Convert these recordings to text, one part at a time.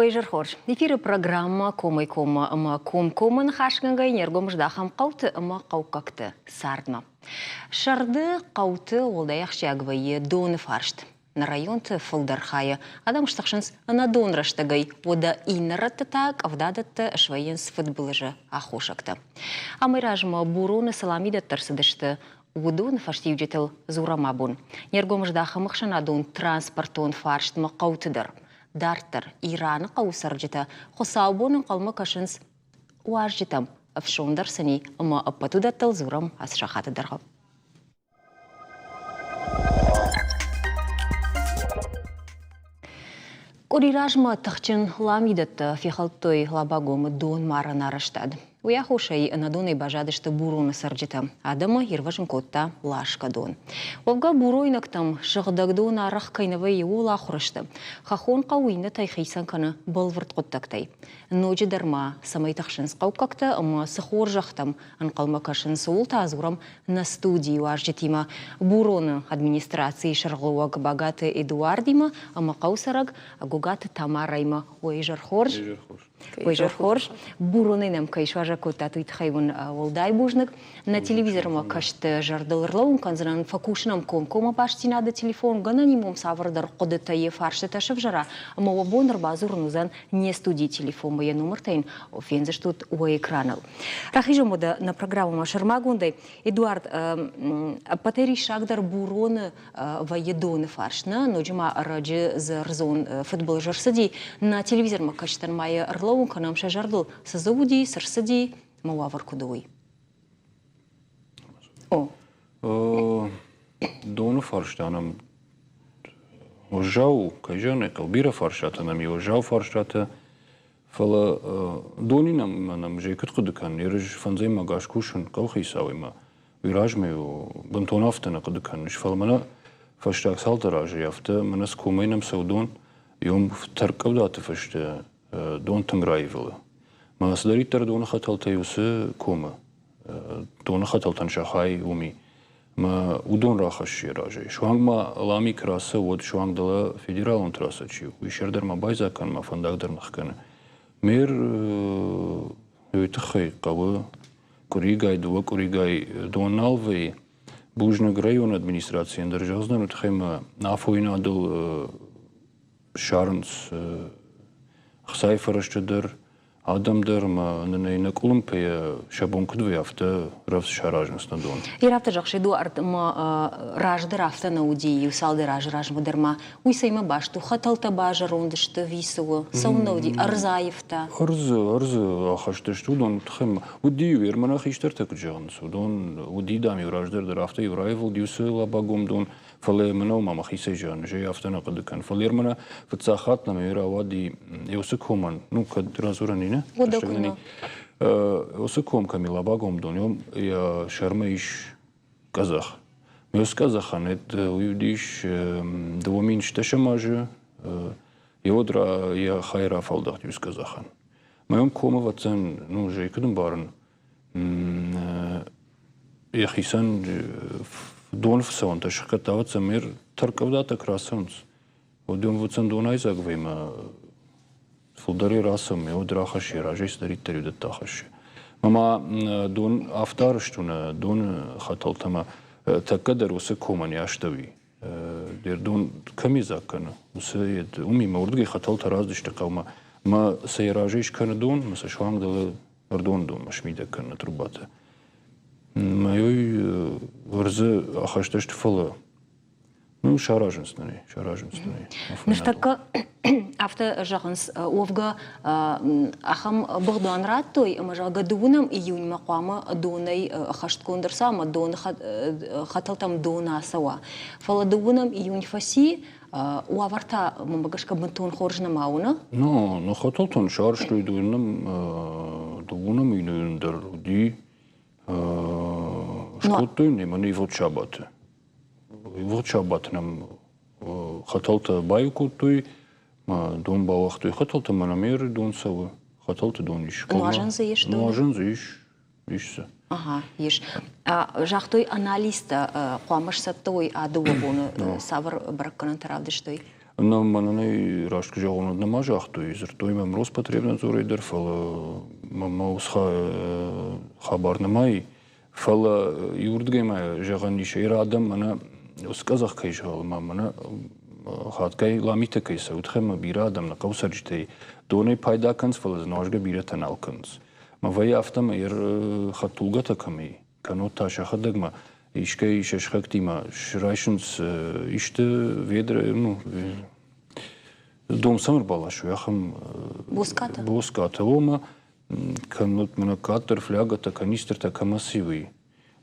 Уе зӕр хорз. Эфиры программӕ комӕй-коммӕ ӕмӕ комкоммӕ ныхасгӕнгӕ не ргом здахӕм хъӕуты ӕмӕ хъӕуккӕгты цардмӕ. Сӕрды хъӕуты уӕлдай ахсджиаг вӕййы доны фарст. Нӕ районты фылдӕр хайы адӕм стыхсынц ӕнӕдон рӕстӕгӕй, уӕдӕ иннӕ рӕтты та къӕвдадӕттӕ свӕййынц фыдбылызы аххосӕгтӕ. Амӕй размӕ Буроны цы ламидӕттӕ ӕрцыдысты, уыдоны фӕстиуджытыл дзурӕм абон. Не ргом здахӕм ӕхсӕнадон транспортон фарстмӕ хъӕуты дӕр. Дарддӕр Ираны хъӕуы цӕрджытӕ хуыцаубон ӕнхъӕлмӕ кӕсынц уазджытӕм, ӕфсондӕр сын и ӕмӕ ӕппӕт уыдӕттыл дзурӕм ацы сахаты дӕргъы. Къуыри размӕ тыхджын ламидӕттӕ фехӕлдтой Лабагомы донмарӕн арӕзтад. Уый аххосӕй ӕнӕдонӕй баззадысты Буроны цӕрджытӕ. Адӕмы ирвӕзын кодта ласгӕ дон. Уӕвгӕ буройнӕгтӕм сыгъдӕг дон арӕх кӕй нӕ вӕййы, ууыл ахуыр сты. Хӕххон хъӕу иннӕтӕй хицӕн кӕны бӕлвырд хъуыддӕгтӕй. Ноджыдӕр ма цӕмӕй тыхсынц хъӕуккӕгтӕ ӕмӕ цы хорзӕхтӕм ӕнхъӕлмӕ кӕсынц, ууыл та дзурӕм нӕ студийы уазджытимӕ Буроны администрацийы сӕргълӕууӕг Багаты Эдуардимӕ ӕмӕ хъӕуцӕрӕг Гугаты Тамарӕимӕ. Уӕ изӕр хорз! Уӕ изӕр хорз! Буронӕй нӕм кӕй суазӕг кодтат, уый тыххӕй уын уӕлдай бузныг. Нӕ телевизормӕ кӕсты зӕрдыл ӕрлӕууын кӕндзынӕн, фӕкусынӕм комкоммӕ бастдзинады телефон, гӕнӕн уым цавӕрдӕр хъуыдытӕ йе фарстытӕ сӕвзӕра, ӕмӕ уӕ бон ӕрбадзурын уыдзӕн не студийы телефонмӕ, йӕ номыртӕ йын фендзыстут уӕ экраныл. Рахизӕм уӕдӕ нӕ программӕмӕ сӕрмагондӕй. Эдуард, ӕппӕтӕй риссагдӕр Буроны вӕййы доны фарст, нӕ? Ноджы ма ӕрӕджы дзы ӕрдзон фыдбылыз ӕрцыди. Нӕ телевизормӕ кӕсджытӕн ма йӕ ӕрлӕууын кӕнӕм сӕ зӕрдыл, цы дзы уыди, цы рцыди, мӕ уавӕр куыд у, уый. О. Доны фарста нӕм уӕззау у, кӕй зӕгъын ӕй хъӕуы, бирӕ фарстатӕ нӕм и, уӕззау фарстатӕ. Фӕлӕ дони нӕм зӕй куыд хъуыды кӕнын, ерыс фӕндзӕймаг аз кусын хъӕуыхицауимӕ, уый размӕ бынтон афтӕ нӕ хъуыды кӕнын. Фӕлӕ мӕнӕ фӕстаг цалдӕр азы афтӕ мӕнӕ цы комӕй нӕм цӕуы дон, уым тӕрккъӕвдаты фӕстӕ дон тынг раивылы. Мӕ цыдӕриддӕр доны хӕтӕлтӕй уыцы комы, доны хӕтӕлтӕн сӕ хай уым и. Мӕ уыдон рахӕссы йӕ разӕй. Суанг ма Ламик рацӕуы, уӕд суанг дӕлӕ федералон трассӕ чи у, уый сӕр дӕр ма байдзаг кӕны, мӕ фӕндаг дӕр ныхгӕны. Мэр уый тыххӕй хъӕуы къуыригай, дыууӕ къуыригай дон нал вӕййы. Бузныг районы администрацийӕн дӕр зӕгъдзынӕн, уый тыххӕй мӕ афойнадыл ссарынц ӕхцайы фӕрӕзтӕ дӕр, адӕм дӕр ӕмӕ нын ӕй нӕ къуылымпыйӕ сӕ бон куыд вӕййы, афтӕ рӕвдз саразынц нӕ дон. Ирӕтты зӕгъыс, Эдуард, ӕмӕ раздӕр афтӕ нӕ уыди, иу цалдӕр азы размӕ дӕр ма уый цӕимӕ баст у? Хӕтӕлтӕ базӕронд сты, ӕви цы у? Цӕуылнӕ уыди? Ӕрдз аивта? Ӕрдзы, ӕрдзы ахӕсты сты уыдон тыххӕй. Уыди-иу, Ермана хистӕртӕ куыд зӕгъынц, уыдон уыди, дам-иу раздӕр дӕр афтӕ-иу раивылд иу цы лабагом дон, Фӕлӕ мӕнӕу ма мӕхицӕй зиан, зӕй афтӕ нӕ хъуыды кӕн. Фӕлӕ мӕнӕ фыццаг хатт нӕм рауади уыцы комӕн, ну, кӕд радзурӕн и, не? Уыцы ком кӕм и Лабагом дон, уым йӕ сӕрмӕ ис къӕдзӕх. Уыцы къӕдзӕхӕн уый уыдис 2010 азы, йӕ йӕ хай рафӕлдӕхт уыцы къӕдзӕхӕн. Мӕ уым комы ӕвӕццӕн, ну, зӕй куыд ӕмбарын, йӕхицӕн дон фӕцӕуӕнтӕ сыхгӕдта, ӕвӕццӕн тӕрккъӕвдатӕ куы рацӕуынц, уӕд ӕвӕццӕн донӕйдзаг вӕймӕ фылдӕрӕй рацӕуы, уӕд рахӕссы, разӕй цыдӕриддӕр уыдӕттӕ ахӕссы. Ӕмӕ дон афтӕ арӕзт у нӕ доны хӕтӕлтӕ тӕккӕ дӕр уыцы комӕн йӕ астӕуи. Дон кӕм идзаг кӕны, уыцы уымимӕ уырдыгӕй хӕтӕлтӕ раздысты хъӕумӕ. Мӕ сӕ йӕ разӕй скӕны дон, мӕ сӕ суанг дӕлӕ ӕрдон донмӕ смидӕг кӕны трубатӕ. Мӕ ӕрдзы ахӕстӕ сты, фӕлӕ ну, саразынц нын ӕй, саразынц нын ӕй. Ныртӕккӕ афтӕ зӕгъынц, уӕвгӕ ахӕм быгъдуан радтой, ӕмӕ зӕгъгӕ дыууынӕм июньмӕ хъуамӕ донӕй хӕстгонд ӕрцӕуа ӕмӕ доны хӕтӕлтӕм дон ацӕуа. Фӕлӕ дыууынӕм июнь фӕци, уавӕр та, мӕнмӕ гӕсгӕ, бынтон хорз нӕма у, нӕ? Ну, ну хӕтӕлтӕн сарӕзтой дыууынӕм июнь дӕр уыди. Скодтой немӕ ивгъуыд сабаты. Ивгъуыд сабаты нӕм хӕтӕлтӕ баиу кодтой, дон бауагътой хӕтӕлтӕ, мӕнӕ ме дон цӕуы, хӕтӕлты дон ис. Нуазӕн дзы ис дон? Нуазӕн дзы ис, ис дзы. Ага, ис. Загътой анализтӕ хъуамӕ сцӕттӕ уой а дыууӕ боны цавӕр бӕрӕггӕнӕнтӕ равдыстой? Нӕ, мӕнӕн ӕй раст куы зӕгъон, уӕд нӕма загътой, дзырдтой мӕм Роспотребнадзорӕй дӕр, фӕлӕ мӕ уыцы хабар нӕма и. Фӕлӕ иуырдыгӕй ма зӕгъӕн ис, ӕр адӕм мӕнӕ уыцы къӕдзӕх кӕй згъӕлы ма мӕнӕ хатгай ламитӕ кӕй цӕуы, ӕмӕ бирӕ адӕм нӕ хъӕуы цӕрджытӕй донӕй пайда кӕнынц, фӕлӕ дзы нуазгӕ бирӕтӕ нал кӕнынц. Мӕ вӕййы афтӕ ӕмӕ йӕ хӕдтулгӕтӕ кӕм и, кӕннод та сӕхӕдӕгмӕ искӕй сӕ сыхӕгтимӕ райсынц исты ведра, ну, дом цӕм ӕрбаласой, ахӕм боцкъатӕ. Боцкъатӕ, ома кӕннод мӕнӕ кӕддӕр флягӕтӕ, канистртӕ кӕмӕ ци, уый.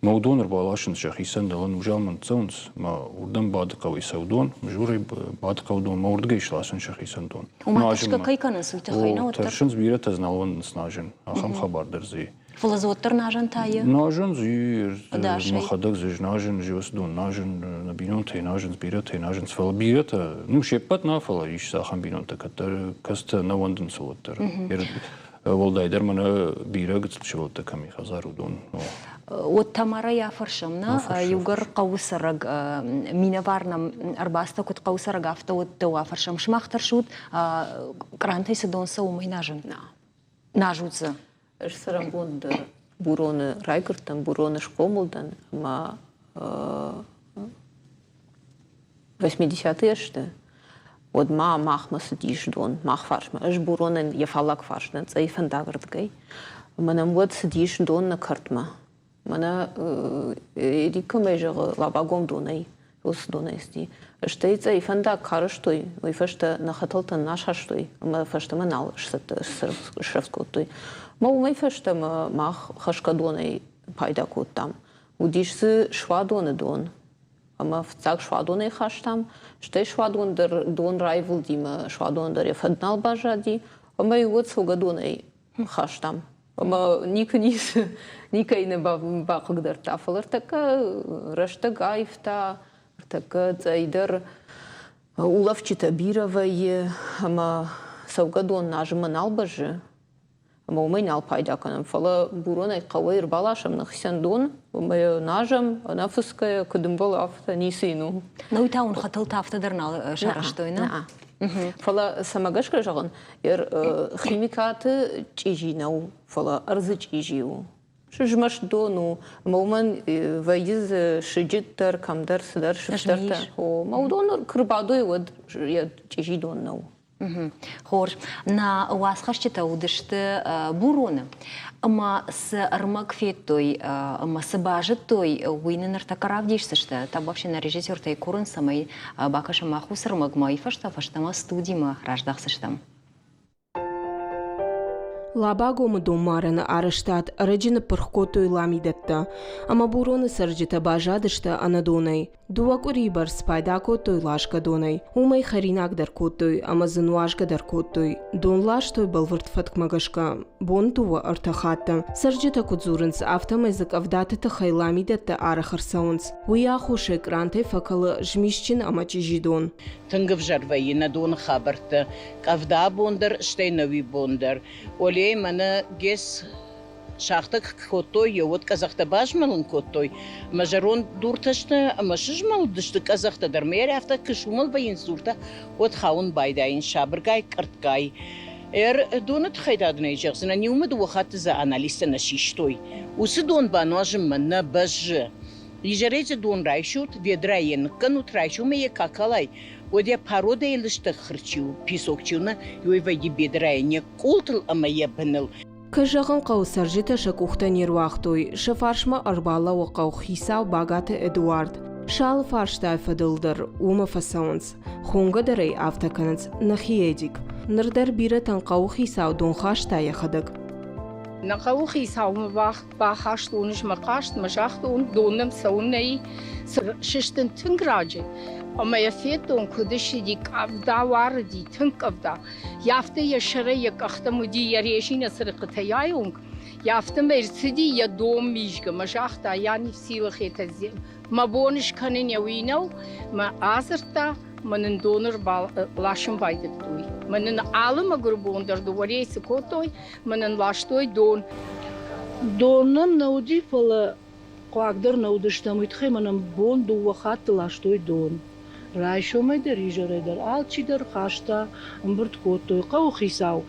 Мӕ уыдон ӕрбаласынц сӕхицӕн дӕлӕн узалмӕ ныццӕуынц, мӕ уырдӕм бады хъӕуӕй цӕудон, Мызурӕй бады хъӕудон, мӕ уырдыгӕй сласын сӕхицӕн дон. Ома тӕрсгӕ кӕй кӕнынц, уый тыххӕй нӕ уӕддӕр? Тӕрсынц, бирӕтӕ дзы нал уӕндынц назын. Ахӕм хабар дӕр дзы и. Фӕлӕ дзы уӕддӕр назӕн тайы? Назын дзы и, мӕхӕдӕг дзы назын, уыцы дон назын, нӕ бинонтӕй назынц, бирӕтӕй назынц, фӕлӕ бирӕтӕ, ну, се ппӕт нӕ, фӕлӕ ис ахӕм бинонтӕ, кӕддӕр кӕцытӕ нӕ уӕндынц уӕддӕр. Уӕлдайдӕр мӕнӕ бирӕ гыццыл сывӕллӕттӕ кӕм и хӕдзар, уыдон. Уӕд Тамарӕйы афӕрсӕм, нӕ? Иугӕр хъӕуы цӕрӕг минӕвар нӕм ӕрбацыд, куыд хъӕуы цӕрӕг, афтӕ уӕд дӕу афӕрсӕм. Сымах тӕрсут, кърантӕй цы дон цӕуы, уымӕй назын? Назут дзы? Ӕз цӕрӕнбон дӕр Буроны райгуырдтӕн, Буроны схъомыл дӕн ӕмӕ 80-ы ӕзты, уӕд ма махмӕ цыдис дон, мах фарсмӕ. Ӕз Буронӕн йӕ фаллаг фарс дӕн, Цъӕйы фӕндагырдыгӕй. Ӕмӕ нӕм уӕд цыдис дон нӕ кӕртмӕ. Мӕнӕ Эдик кӕмӕй зӕгъы, Лабагом донӕй, уыцы донӕй цыди. Стӕй Цъӕйы фӕндаг карӕзтой, уый фӕстӕ нӕ хӕтӕлтӕн асастой ӕмӕ фӕстӕмӕ нал срӕвдз кодтой. Ӕмӕ уымӕй фӕстӕмӕ мах хӕсгӕ донӕй пайда кодтам. Уыдис дзы суадоны дон, ӕмӕ фыццаг суадонӕй хастам, стӕй суадон дӕр дон раивылди мӕ суадон дӕр йӕ фӕд нал баззади, ӕмӕ-иу уӕд цӕугӕдонӕй хастам. Ӕмӕ никуы ницы, никӕй нӕ бахъыгдардта, фӕлӕ ӕртӕккӕ рӕстӕг аивта, ӕртӕккӕ цъӕйдӕр улӕфджытӕ бирӕ вӕййы, ӕмӕ цӕугӕдон назымӕ нал бӕззы. Ӕмӕ уымӕй нал пайда кӕнӕм, фӕлӕ Буронӕй хъӕуӕй ӕрбаласӕм нӕхицӕн дон, ӕмӕ йӕ назӕм, ӕнӕфыцгӕйӕ, куыд ӕмбӕлы, афтӕ, ницы йын у. Ну уый та уын хӕтӕлтӕ афтӕ дӕр нал сарӕзтой, нӕ? Фӕлӕ цӕмӕ гӕсгӕ зӕгъын, химикаты чъизи нӕу, фӕлӕ ӕрдзы чъизи у. Сызмӕст дон у, ӕмӕ уымӕн вӕййы дзы сыджыт дӕр, кӕмдӕр цыдӕр сыфтӕртӕ. Ӕмӕ уыдон куы рбадой, уӕд йӕ чъизи дон нӕу. Хорз. Нӕ уацхӕсджытӕ уыдысты Буроны ӕмӕ цы ӕрмӕг федтой ӕмӕ цы базыдтой, уый нын ныртӕккӕ равдисдзысты. Табуафси нӕ режиссертӕй курын, цӕмӕй бакӕсӕм мах уыцы ӕрмӕгмӕ, уый фӕстӕ фӕстӕмӕ студимӕ раздӕхдзыстӕм. Лабагомы донмарӕны арӕзтад ӕрӕджы ныппырх кодтой ламидӕттӕ, ӕмӕ Буроны цӕрджытӕ баззадысты ӕнӕдонӕй. Дыууӕ къуырийы бӕрц пайда кодтой ласгӕ донӕй. Уымӕй хӕринаг дӕр кодтой ӕмӕ дзы нуазгӕ дӕр кодтой. Дон ластой бӕлвырд фӕткмӕ гӕсгӕ. Бон дыууӕ-ӕртӕ хатты. Цӕрджытӕ куыд дзурынц, афтӕмӕй дзы къӕвдаты тыххӕй ламидӕттӕ арӕх ӕрцӕуынц. Уый аххосӕй кърантӕй фӕкӕлы змисджын ӕмӕ чъизи дон. Тынг ӕвзӕр вӕййы нӕ доны хабӕрттӕ. Къӕвда бон дӕр, стӕй нӕуи бон дӕр. Олей мӕнӕ ГЭС шахтӕ кодтой, уӕд къӕдзӕхтӕ базмӕлын кодтой. Ӕмӕ зӕронд дуртӕ сты ӕмӕ сызмӕлыдысты къӕдзӕхтӕ дӕр. Мӕ афтӕ куы сумӕл вӕййынц дуртӕ, уӕд хауын байдайынц сабыргай, къӕртгай. Доны тыххӕй та дын ӕй зӕгъдзынӕн, иумӕ дыууӕ хатты дзы анализтӕ нӕ систой. Уыцы дон бануазынмӕ нӕ бӕззы. Изӕрӕй дзы дон райсут, ведрайы йӕ ныккӕнут, райсомӕй йӕ какалай, уӕд йӕ пародӕйы лыстӕг хырчиу, песокчиу нӕ, уый вӕййы бедрайы не къултыл ӕмӕ йӕ быныл. Кӕй зӕгъын хъӕуы, цӕрджытӕ сӕ къухтӕ не руагътой, сӕ фарсмӕ ӕрбалӕууы хъӕуыхицау Багаты Эдуард. Сӕ алы фарстайы фӕдыл дӕр уымӕ фӕцӕуынц. Хонгӕ дӕр ӕй афтӕ кӕнынц нӕхи Эдик. Ныр дӕр бирӕтӕн хъӕуыхицау дон хаста йӕхӕдӕг. Нӕ хъӕуыхицаумӕ бахастон ӕз мӕ хъаст, мӕ загътон, дон нӕм цӕуыннӕ и. Сыстын тынг раджы ӕмӕ йӕ федтон, куыд ссыди, къӕвда уарыди, тынг къӕвда. Афтӕ йӕ сӕрӕй йӕ къӕхтӕм уыди йӕ резинӕ цырыхъхъытӕй айонг, афтӕмӕй ӕрцыди йӕ дон мизгӕ мӕ загъта, я не в силах это мӕ бон скӕнын уый нӕу, мӕ адзырдта, мӕ нын доны ласын байдыдтой. Мӕ нын алы мӕгуыр бон дӕр дыууӕ рейсы кодтой, мӕ нын ластой дон. Дон нӕм нӕ уыди, фӕлӕ хъуаг дӕр нӕ уыдыстӕм, уый тыххӕй мӕ нӕм бон дыууӕ хатты ластой дон. Райсомӕй дӕр, изӕрӕй дӕр алчидӕр хаста, ӕмбырд кодтой. Хъӕуыхицау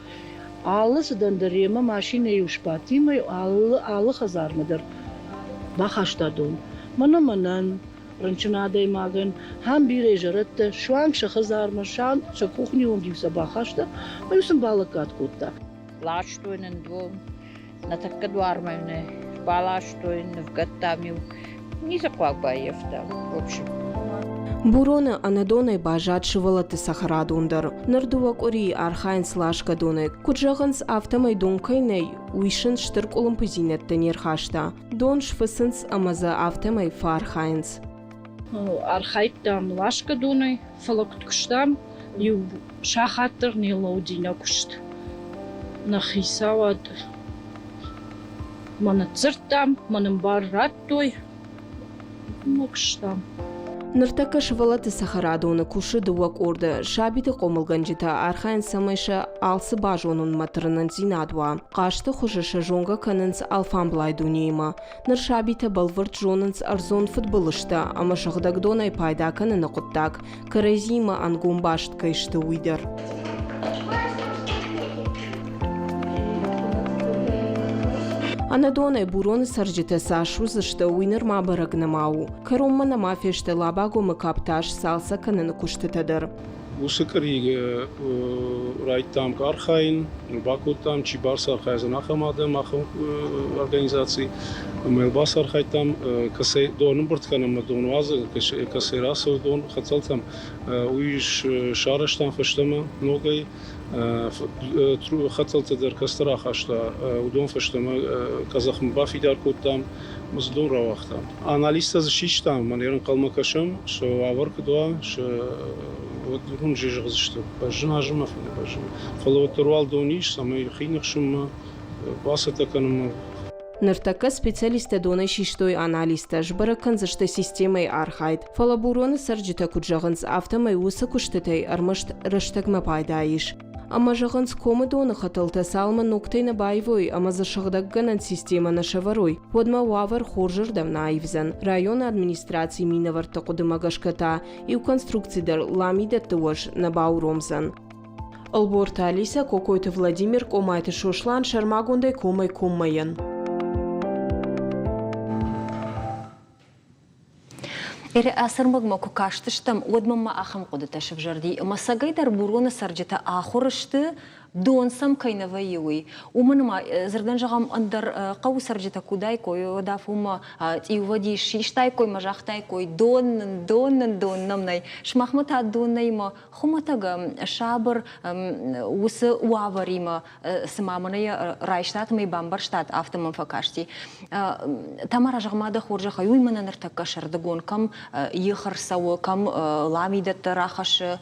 алы цыдӕн дӕр йемӕ машинӕйы сбадтимӕ алы, алы хӕдзармӕ дӕр бахаста дон. Мӕнӕ мӕнӕн, рынчын адӕймагӕн, ахӕм бирӕ зӕрӕдтӕ суанг сӕ хӕдзармӕ, сӕ кухнийы онг-иу сӕ бахаста ӕмӕ-иу сын балӕггад кодта. Ластой нын дон, нӕ тӕккӕ дуармӕ нӕ баластой, нывгӕдтам-иу. Ницы хъуаг баййӕфтам, в общем. Буроны ӕнӕдонӕй баззад сывӕллӕтты цӕхӕрадон дӕр. Ныр дыууӕ къуырийы архайынц ласгӕ донӕй. Куыд зӕгъынц, афтӕмӕй дон кӕй нӕй, уый сын стыр къуылымпыдзинӕдтӕ не рхаста. Дон сфыцынц ӕмӕ дзы афтӕмӕй фӕархайынц. Архайдтам ласгӕ донӕй, фӕлӕ куыд куыстам, иу сахат дӕр не лӕууыди нӕ куыст. Нӕ хицауад мӕ ныдздзырдтам, мӕ нын бар радтой, ӕмӕ куыстам. Ныртӕккӕ сывӕллӕтты цӕхӕрадоны кусы дыууӕ къорды. Сабиты хъомылгӕнджытӕ архайынц, цӕмӕй сӕ алцы базонынмӕ тырнындзинад уа. Хъазты хуызы сӕ зонгӕ кӕнынц алфамблай дунеимӕ. Ныр сабитӕ бӕлвырд зонынц ӕрдзон фыдбылызтӕ ӕмӕ сыгъдӕг донӕй пайда кӕныны хъуыддаг кӕрӕдзиимӕ ӕнгом баст кӕй сты, уый дӕр. Ӕнӕдонӕй Буроны цӕрджытӕ цас уыдзысты, уый нырма бӕрӕг нӕма у. Кӕронмӕ нӕма фесты Лабагомы каптаж цалцӕг кӕныны куыстытӕ дӕр. Уыцы къуырийы райдтам архайын, бакодтам, чи бацархайдзӕн, ахӕм адӕм, ахӕм организаци. Ӕмӕ йыл бацархайдтам, кӕцӕй дон ӕмбырд кӕнӕм ӕмӕ дон уадзы, кӕцӕй рацӕуы дон хӕцӕлтӕм, уый сарӕзтам фӕстӕмӕ ногӕй. Хӕцӕлтӕ дӕр кӕцытӕ рахаста, уыдон фӕстӕмӕ къӕдзӕхмӕ бафидар кодтам ӕмӕ дзы дон рауагътам. Анализтӕ дзы систам, мӕнӕ ӕнхъӕлмӕ кӕсӕм, сӕ уавӕр куыд уа, сӕ уӕд уыдон зӕгъдзысты, бӕззын азымӕ фӕнды бӕззын. Фӕлӕ уӕддӕр уал дон ис, цӕмӕй хи ныхсынмӕ, бацӕттӕ кӕнынмӕ. Ныртӕккӕ специалисттӕ донӕй систой анализтӕ, сбӕрӕг кӕндзысты системӕйы архайд. Фӕлӕ Буроны цӕрджытӕ куыд зӕгъынц, афтӕмӕй уыцы куыстытӕй ӕрмӕст рӕстӕгмӕ пайда ис. Ӕмӕ зӕгъынц, комы доны хӕтӕлтӕ цалынмӕ ногтӕй нӕ баивой ӕмӕ дзы сыгъдӕггӕнӕн системӕ нӕ сӕвӕрой, уӕдмӕ уавӕр хорзырдӕм нӕ аивдзӕн. Районы администрацийы минӕвӕртты хъуыдымӕ гӕсгӕ та иу конструкци дӕр ламидӕтты уӕз нӕ бауромдзӕн. Ӕлборты Алисӕ, Кокойты Владимир, Къомайты Сослан сӕрмагондӕй комӕй коммӕйӕн. Ӕрмӕгмӕ куы кастыстӕм, уӕд мӕм ма ахӕм хъуыдытӕ сывзӕрди, ӕмӕ цӕгӕйдӕр Буроны цӕрджытӕ ахуыр сты, дон сӕм кӕй нӕ вӕййы, уый. Уымӕн ӕмӕ, дзырдӕн зӕгъӕм, ӕндӕр хъӕуы цӕрджытӕ куы уыдаиккой, уӕд афонмӕ цъиувӕдис систаиккой ӕмӕ загътаиккой, дон нын, дон нын, дон нӕм нӕй. Сымахмӕ та дон нӕй ӕмӕ хуымӕтӕг сабыр уыцы уавӕримӕ цыма мӕнӕ йӕ райстат ӕмӕ йӕ бамбӕрстат, афтӕ мӕм фӕкасти. Тамара, зӕгъ-ма дӕ хорзӕхӕй, уый мӕнӕ ныртӕккӕ сӕрдыгон кӕм их ӕрцӕуы, кӕм ламидӕттӕ рахӕссы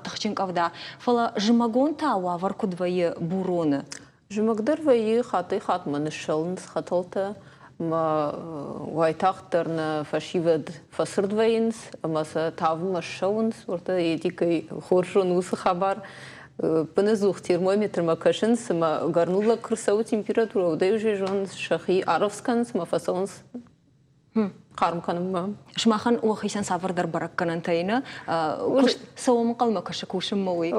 тыхджын къӕвда, фӕлӕ зымӕгон та уавӕр куыд вӕййы Буроны? Зымӕг дӕр вӕййы, хаттӕй-хатмӕ ныссӕлынц хӕтӕлтӕ, ӕмӕ уайтагъддӕр нӕ фӕсивӕд фӕцырд вӕййынц ӕмӕ сӕ тавынмӕ ссӕуынц. Уӕртӕ Эдикӕй хорз зоны уыцы хабар. Быныдзух термометрмӕ кӕсынц ӕмӕ горнуллӕг куы рцӕуы температурӕ, уӕдӕй уже зонынц, сӕхи арӕвдз кӕнынц ӕмӕ фӕцӕуынц хъарм кӕнынмӕ. Сымахӕн уӕхицӕн цавӕрдӕр бӕрӕггӕнӕнтӕ и нӕ? Куыст цӕуыл ӕнхъӕлмӕ кӕсы кусынмӕ уый?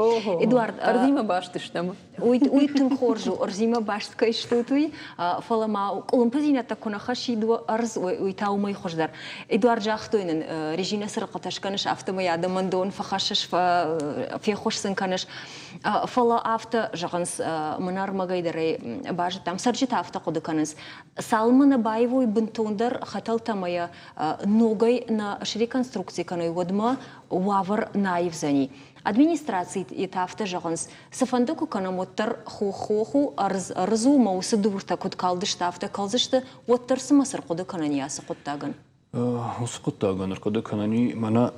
Эдуард, ӕрдзимӕ баст стӕм. Уый тынг хорз у, ӕрдзимӕ баст кӕй стут, уый. Фӕлӕ ма къуылымпыдзинӕдтӕ куы нӕ хӕссид ӕрдз, уый та уымӕй хуыздӕр. Эдуард, загътой нын, резинӕ цырыхъхъытӕ скӕныс, афтӕмӕй адӕмӕн дон фӕхӕссыс, феххуыс сын кӕныс. Фӕлӕ афтӕ зӕгъынц, мӕнӕ ӕрмӕгӕй дӕр ӕй базыдтам, цӕрджытӕ афтӕ хъуыды кӕнынц, цалынмӕ нӕ баивой бынтондӕр хӕтӕлтӕ ӕмӕ йӕ ногӕй нӕ среконструкци кӕной, уӕдмӕ уавӕр нӕ аивдзӕни. Администрацийы та афтӕ зӕгъынц, цыфӕнды куы кӕнӕм, уӕддӕр хох-хох у, ӕрдз ӕрдз у, ӕмӕ уыцы дуртӕ куыд калдысты, афтӕ кӕлдзысты, уӕддӕр цымӕ цы рхъуыды кӕнӕн и ацы хъуыддагӕн? Уыцы хъуыддагӕн ӕрхъуыды кӕнӕн и, мӕнӕ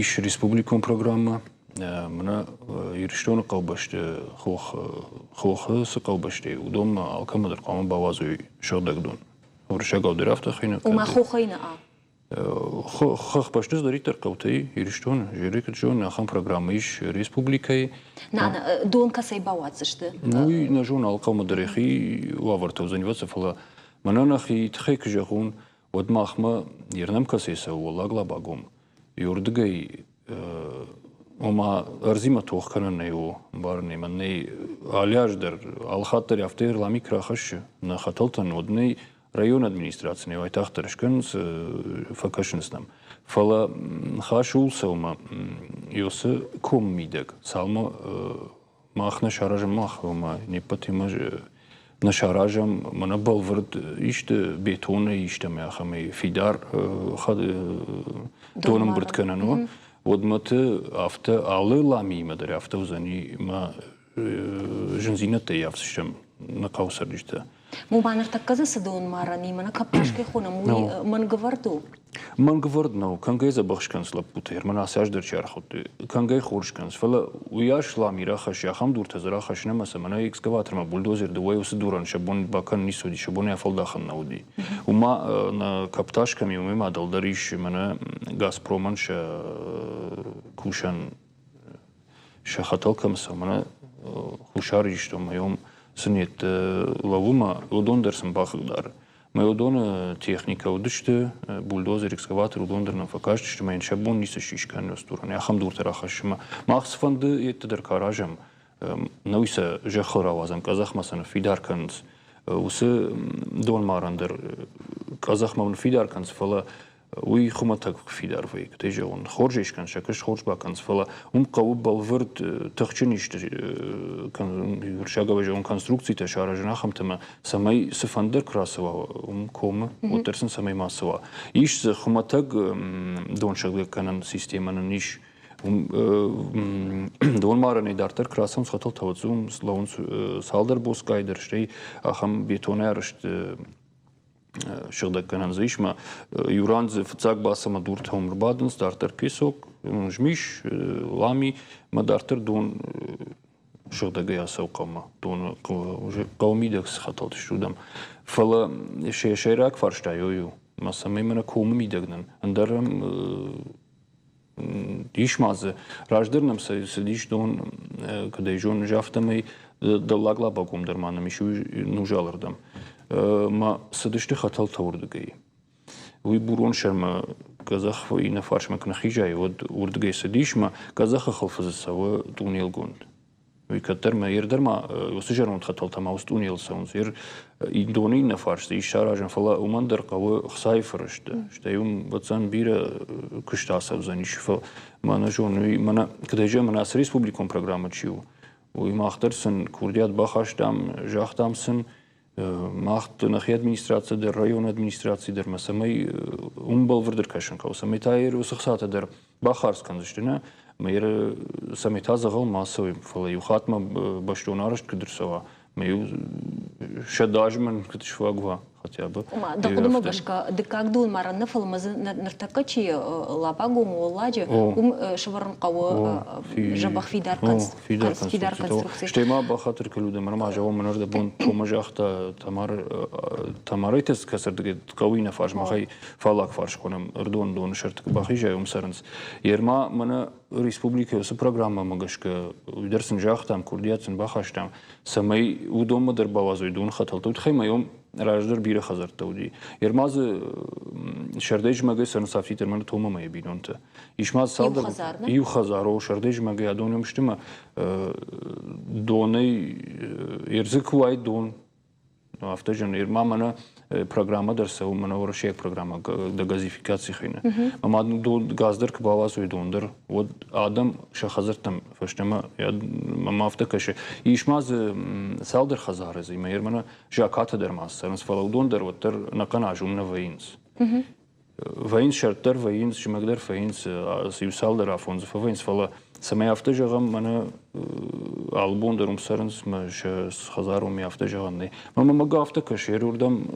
ис республикон программӕ, мӕнӕ Ирыстоны хъӕубӕсты хох, хохы цы хъӕубӕстӕ и, уыдонмӕ алкӕмӕ дӕр хъуамӕ бауадзой сыгъдӕг дон. Уырыссагау дӕр афтӕ хуыйны. Ома хохӕй нӕ Хӕхбӕсты цыдӕриддӕр хъӕутӕй Ирыстоны, Жерекы зоны, ахӕм программӕ ис республикӕйы. Нана, дон кӕцӕй бауадздзысты? Уый нӕ зоны, алкӕмӕ дӕр йӕхи уавӕртӕ уыдзӕни, ӕвӕццӕ, фӕлӕ мӕнӕ нӕхи тыххӕй куы зӕгъон, уӕд махмӕ Ернӕм кӕцӕй цӕуы Уӕллаг Лабагом. Иуырдыгӕй ома ӕрдзимӕ тох кӕнӕн нӕй у, ӕмбарын ӕй, мӕн нӕй алы аз дӕр, алы хатт дӕр афтӕ ӕрлами куы рахӕссы нӕ хӕтӕлтӕн, уӕд нӕй районы администраци нӕ уайтагъддӕр скӕнынц, фӕкӕсынц нӕм. Фӕлӕ ныхас ууыл цӕуы ӕмӕ Иосы комы мидӕг, цалынмӕ мах нӕ саразӕм, мах, ома не ппӕтимӕ нӕ саразӕм, мӕнӕ бӕлвырд исты бетонӕй истӕмӕ ахӕмӕй фидар донӕмбырд кӕнӕн у, уӕдмӕты афтӕ алы ламиимӕ дӕр афтӕ уыдзӕни мӕ зындзинӕдтӕ ййафдзыстӕм нӕ хъӕуы цӕрджытӕ. Мума ныртӕккӕ дзы цы донмарӕн и, мӕнӕ кӕппаскӕй хонӕм, уый мӕнгвӕрд у? Мӕнгвӕрд нӕу, кӕнгӕ дзӕбӕх скӕнынц лӕппутӕ, ӕрмӕн ацы аз дӕр чи архайдтой, кӕнгӕ хорз скӕнынц, фӕлӕ уыйас лами рахӕссы, ахӕм дуртӕ дзы рахӕссын ӕмӕ сӕ мӕнӕ экскаватормӕ бульдозер дыууӕ уыцы дурӕн сӕ бон бакӕнын ницы уыди, сӕ бон афӕлдахын нӕ уыди. Уымӕ нӕ каптаж кӕм и, уымӕй ма дӕлдӕр ис мӕнӕ Газпромӕн сӕ кусӕн сӕ хӕтӕл кӕм цӕуы, мӕнӕ Хуссар Ирыстонмӕ уым цы нет лӕууы мӕ уыдон дӕр сын бахъыгдары. Мӕ уыдоны техникӕ уыдысты, бульдозер, экскаватор, уыдон дӕр нӕм фӕкастысты, мӕ йын сӕ бон ницы ссис кӕнын дурӕн, ахӕм дуртӕ рахӕссынмӕ. Мах цыфӕнды йедты дӕр куы аразӕм, нӕ уый сӕ зӕххыл рауадзӕм, къӕдзӕхмӕ сӕ ныффидар кӕнынц. Уыцы донмарӕн дӕр къӕдзӕхмӕ ныффидар кӕнынц, фӕлӕ уый хуымӕтӕг фидар вӕййы, куыд ӕй зӕгъон, хорз ӕй скӕн, сӕ куыст хорз бакӕнынц, фӕлӕ уым хъӕуы бӕлвырд тыхджын исты уырыссагау зӕгъон конструкцитӕ саразын ахӕмтӕ ӕмӕ цӕмӕй цыфӕнды дӕр куы рацӕуа уым комы, уӕддӕр сын цӕмӕй ма цӕуа. Ис дзы хуымӕтӕг донсыгъдӕггӕнӕн системӕ нын ис. Уым донмарӕнӕй дарддӕр куы рацӕуынц хӕтӕлтӕ, уӕд дзы уым лӕууынц цалдӕр боцкъайы дӕр, стӕй ахӕм бетонӕй арӕзт сыгъдӕггӕнӕн дзы ис ма иу ран дзы фыццаг бацӕмӕ дуртӕ уым ӕрбадынц, дарддӕр песок, змис, лами, ӕмӕ дарддӕр дон сыгъдӕгӕй ацӕуы хъӕумӕ, доны хъӕуы мидӕг цы хӕтӕлтӕ сты, уыдӕм. Фӕлӕ сӕ сӕйраг фарста ой у, ӕмӕ цӕмӕй мӕнӕ комы мидӕг нын ӕндӕр Ис ма дзы, раздӕр нӕм цыдис дон, куыд ӕй зонын, афтӕмӕй дӕллаг Лабагом дӕр ма нӕм ис Нузалырдӕм. Ма цыдысты хӕтӕлтӕ уырдыгӕй. Уый Бурон сӕрмӕ къӕдзӕх иннӕ фарсмӕ куы ныхизай, уӕд уырдыгӕй цыдис ма къӕдзӕхы хылфы дзы цӕуы тъунелгонд. Уый кӕддӕр ма ер дӕр ма уыцы зӕронд хӕтӕлтӕ ма уыцы тъунелы цӕуынц. Ер доны иннӕ фарсты ис саразӕн, фӕлӕ уымӕн дӕр хъӕуы хцайы фӕрӕзтӕ. Стӕй уым бӕцӕн бирӕ куыст ацӕудзӕнис. Фӕлӕ мӕнӕ зон, уый мӕнӕ куыдӕй зӕгъӕм, мӕнӕ ацы республикон программӕ чи у, уый мах дӕр сын курдиат бахастам, загътам сын, мах нӕхи администраци дӕр, районы администраци дӕр ма цӕмӕй уым бӕлвырд ӕркӕсын хъӕуы, цӕмӕй та уыцы хцатӕ дӕр бахардз кӕндзысты, нӕ? Мӕ цӕмӕй та дзӕгъӕл ма цӕуой, фӕлӕ иу хатт ма бӕстон арӕзт куыд ӕрцӕуа, мӕ иу 100 азы мын куыд сфаг уа хотя бы. Ома, дӕ хъуыдымӕ гӕсгӕ, дыккаг донмарӕн нӕ, фӕлӕ ма дзы ныртӕккӕ чи Лабагом, Уӕлладжы, уым сӕвӕрын хъӕуы зӕбӕх фидар конструкци. Стӕй ма бахатыр кӕнут, ӕмӕ ма зӕгъон, мӕн ӕрдӕбон Тома загъта, Тамар, Тамарӕй кӕцырдыгӕй хъӕуы иннӕ фарс, махӕй фаллаг фарс хонӕм, ӕрдон доны сӕрты куы бахизай, уым цӕрынц. Ерма мӕнӕ республикӕйы уыцы программӕмӕ гӕсгӕ уый дӕр сын загътам, курдиат сын бахастам, цӕмӕй уыдонмӕ дӕр бауадзой доны хӕтӕлтӕ. Уый тыххӕй ма йӕм раздӕр бирӕ хӕдзӕрттӕ уыди. Ерма дзы сӕрдӕй зымӕгӕй цӕрынц афтид ӕрмӕст Тома ӕмӕ йӕ бинонтӕ. Ис ма цалдӕр иу хӕдзар, о, сӕрдӕй зымӕгӕй адон ӕм сты ӕмӕ донӕй ӕрдзы куы уайд дон, афтӕ зын. Ма мӕнӕ программӕ дӕр цӕуы, мӕнӕ уӕрӕсейаг программӕ дегазификаци хины. Ӕмӕ газ дӕр куы бауадзой дон дӕр, уӕд адӕм сӕ хӕдзӕрттӕм фӕстӕмӕ мӕм афтӕ кӕсы. Ис ма дзы цалдӕр хӕдзары дзы, ӕмӕ мӕнӕ Закаты дӕр ма цӕрынц, фӕлӕ уыдон дӕр уӕддӕр ӕнӕхъӕн аз уым нӕ вӕййынц. Вӕййынц сӕрд дӕр вӕййынц, зымӕг дӕр фӕййынц, иу цалдӕр афон дзы фӕвӕййынц, фӕлӕ цӕмӕй афтӕ зӕгъӕм, мӕнӕ алы бон дӕр уым цӕрынц, мӕ сӕ хӕдзар уым афтӕ зӕгъӕн нӕй. Мӕ мӕ афтӕ кӕсы, уырдӕм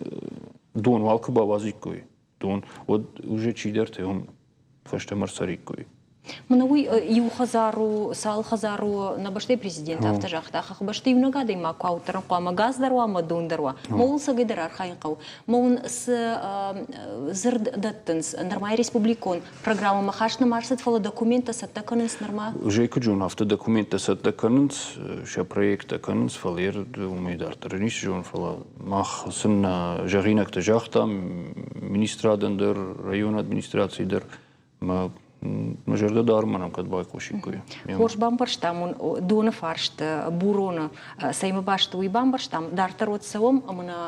дон уал куы бауадзиккой, дон, уӕд уже чидӕртӕ уым фӕстӕмӕ ӕрцӕриккой. Мӕнӕ уый иу хӕдзар у, цал хӕдзар у, нӕ бӕстӕйы президент афтӕ загъта, хӕхбӕсты иунӕг адӕймаг куы ауыдта, хъуамӕ газ дӕр уа ӕмӕ дон дӕр уа. Мӕ уыл цӕгӕй дӕр архайын хъӕуы. Мӕ уын цы дзырд дӕттынц, нырма республикон программӕмӕ хаст нӕма ӕрцыд, фӕлӕ документтӕ цӕттӕ кӕнынц нырма? Уже куыд зонын, афтӕ документтӕ цӕттӕ кӕнынц, сӕ проекттӕ кӕнынц, фӕлӕ уымӕй дарддӕр ницы зонын, фӕлӕ мах сын нӕ зӕгъинӕгтӕ загътам министрадӕн дӕр, районы администрацийы дӕр. Мӕ Мӕ зӕрдӕ дӕр мӕнӕн кӕд байхъусиккой. Хорз бамбӕрстам уын доны фарст Буроны цӕимӕ баст уый бамбӕрстам. Дарддӕр уӕд цӕуӕм ӕмӕ нӕ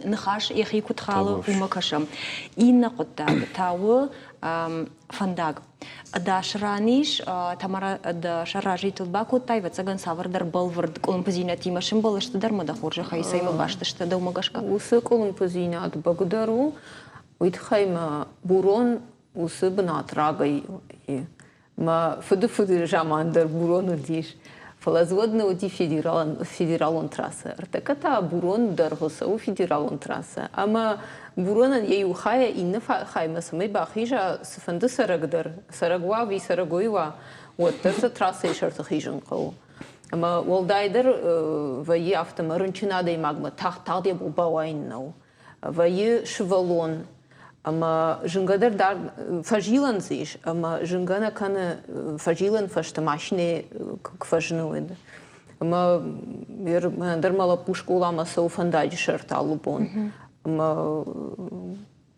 ныхас йӕхи куыд халы, уымӕ кӕсӕм. Иннӕ хъуыддаг та у фӕндаг. Ӕдас ран ис, Тамара, дӕ сӕр разыйтыл бакодтай, ӕвӕццӕгӕн, цавӕрдӕр бӕлвырд къуылымпыдзинӕдтимӕ сымбӕлысты дӕр ма дӕ хорзӕхӕй цӕимӕ баст сты дӕумӕ гӕсгӕ? Уыцы къуылымпыдзинад бӕгуыдӕр у, уый тыххӕй мӕ Бурон уыцы бынат рагӕй и. Мӕ фыды фыды заман дӕр Бурон уыдис. Фӕлӕ дзы уӕд нӕ уыди федералон, федералон трассӕ. Ӕртӕккӕ та Бурон дӕргъы цӕуы федералон трассӕ. Ӕмӕ Буронӕн йӕ иу хайӕ иннӕ хаймӕ цӕмӕй бахиза цыфӕнды цӕрӕг дӕр, цӕрӕг уа ӕви цӕрӕгой уа, уӕддӕр сӕ трассӕйы сӕрты хизын хъӕуы. Ӕмӕ уӕлдайдӕр вӕййы афтӕ, ӕмӕ рынчын адӕймагмӕ тагъд-тагъд йӕ бон бауайын нӕу. Вӕййы сывӕллон, ӕмӕ зынгӕ дӕр дард фӕзилӕн дзы ис, ӕмӕ зынгӕ нӕ кӕны фӕзилӕн фӕстӕ машинӕ куы фӕзыны, уӕд. Ӕмӕ дӕр мӕ лӕппу скъоламӕ цӕуы фӕндаджы сӕрты алы бон. Ӕмӕ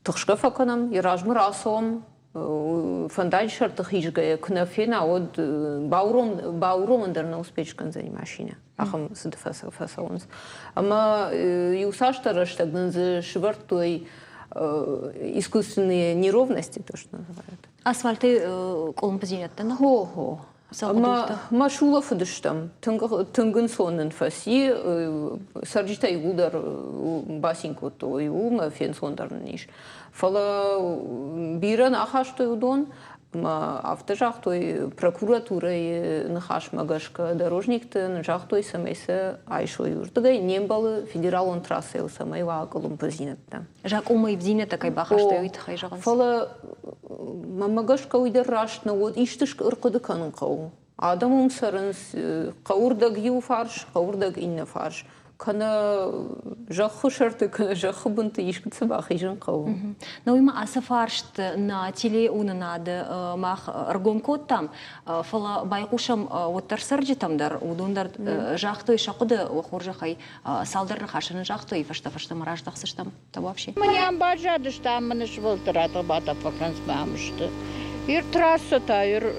тыхсгӕ фӕкӕнӕм, йӕ размӕ рацӕуӕм, фӕндаджы сӕрты хизгӕйӕ куы нӕ фена, уӕд бауромын дӕр нӕ успеть скӕндзӕни машинӕ. Ахӕм цыды фӕцӕуынц. Ӕмӕ иу цасдӕр рӕстӕг нын дзы сывӕрдтой искусственные неровности, то, что называют. Асфальты къуылымпыдзинӕдтӕ нӕ? Хо-хо. Ӕмӕ сулӕфыдыстӕм. Тынг, тынг ӕнцон нын фӕци. Цӕрджытӕ иууылдӕр бацин кодтой, уымӕ фенцондӕр нын ис. Фӕлӕ бирӕ нӕ ахастой уыдон. Ӕмӕ афтӕ загътой прокуратурӕйы ныхасмӕ гӕсгӕ дорожникты нын загътой, цӕмӕй сӕ айсой уырдыгӕй, не мбӕлы федералон трассӕйыл, цӕмӕй уа къуылымпыдзинӕдтӕ. Закъонмӕ ивдзинӕдтӕ кӕй бахастой, уый тыххӕй зӕгъынц? Фӕлӕ мӕнмӕ гӕсгӕ уый дӕр раст нӕ уыд. Исты ӕрхъуыды кӕнын хъӕуы. Адӕм уым цӕрынц хъӕуырдӕг иу фарс, хъӕуырдӕг иннӕ фарс. Кӕнӕ зӕххы сӕрты, кӕнӕ зӕххы бынты искуыд цы бахизын хъӕуы. Ну, уый ма ацы фарст нӕ телеуынынады мах ӕргом кодтам, фӕлӕ байхъусӕм уӕддӕр цӕрджытӕм дӕр, уыдон дӕр загътой сӕ хъуыды, хорзӕхӕй цалдӕр ныхасы нын загътой, фӕстӕ-фӕстӕмӕ раздӕхдзыстӕм. Вообще. Мы ам баззадысты, ам мын сывӕллӕтты ратӕх-батӕх фӕкӕнынц ам сты. Ир трассӕ та, ир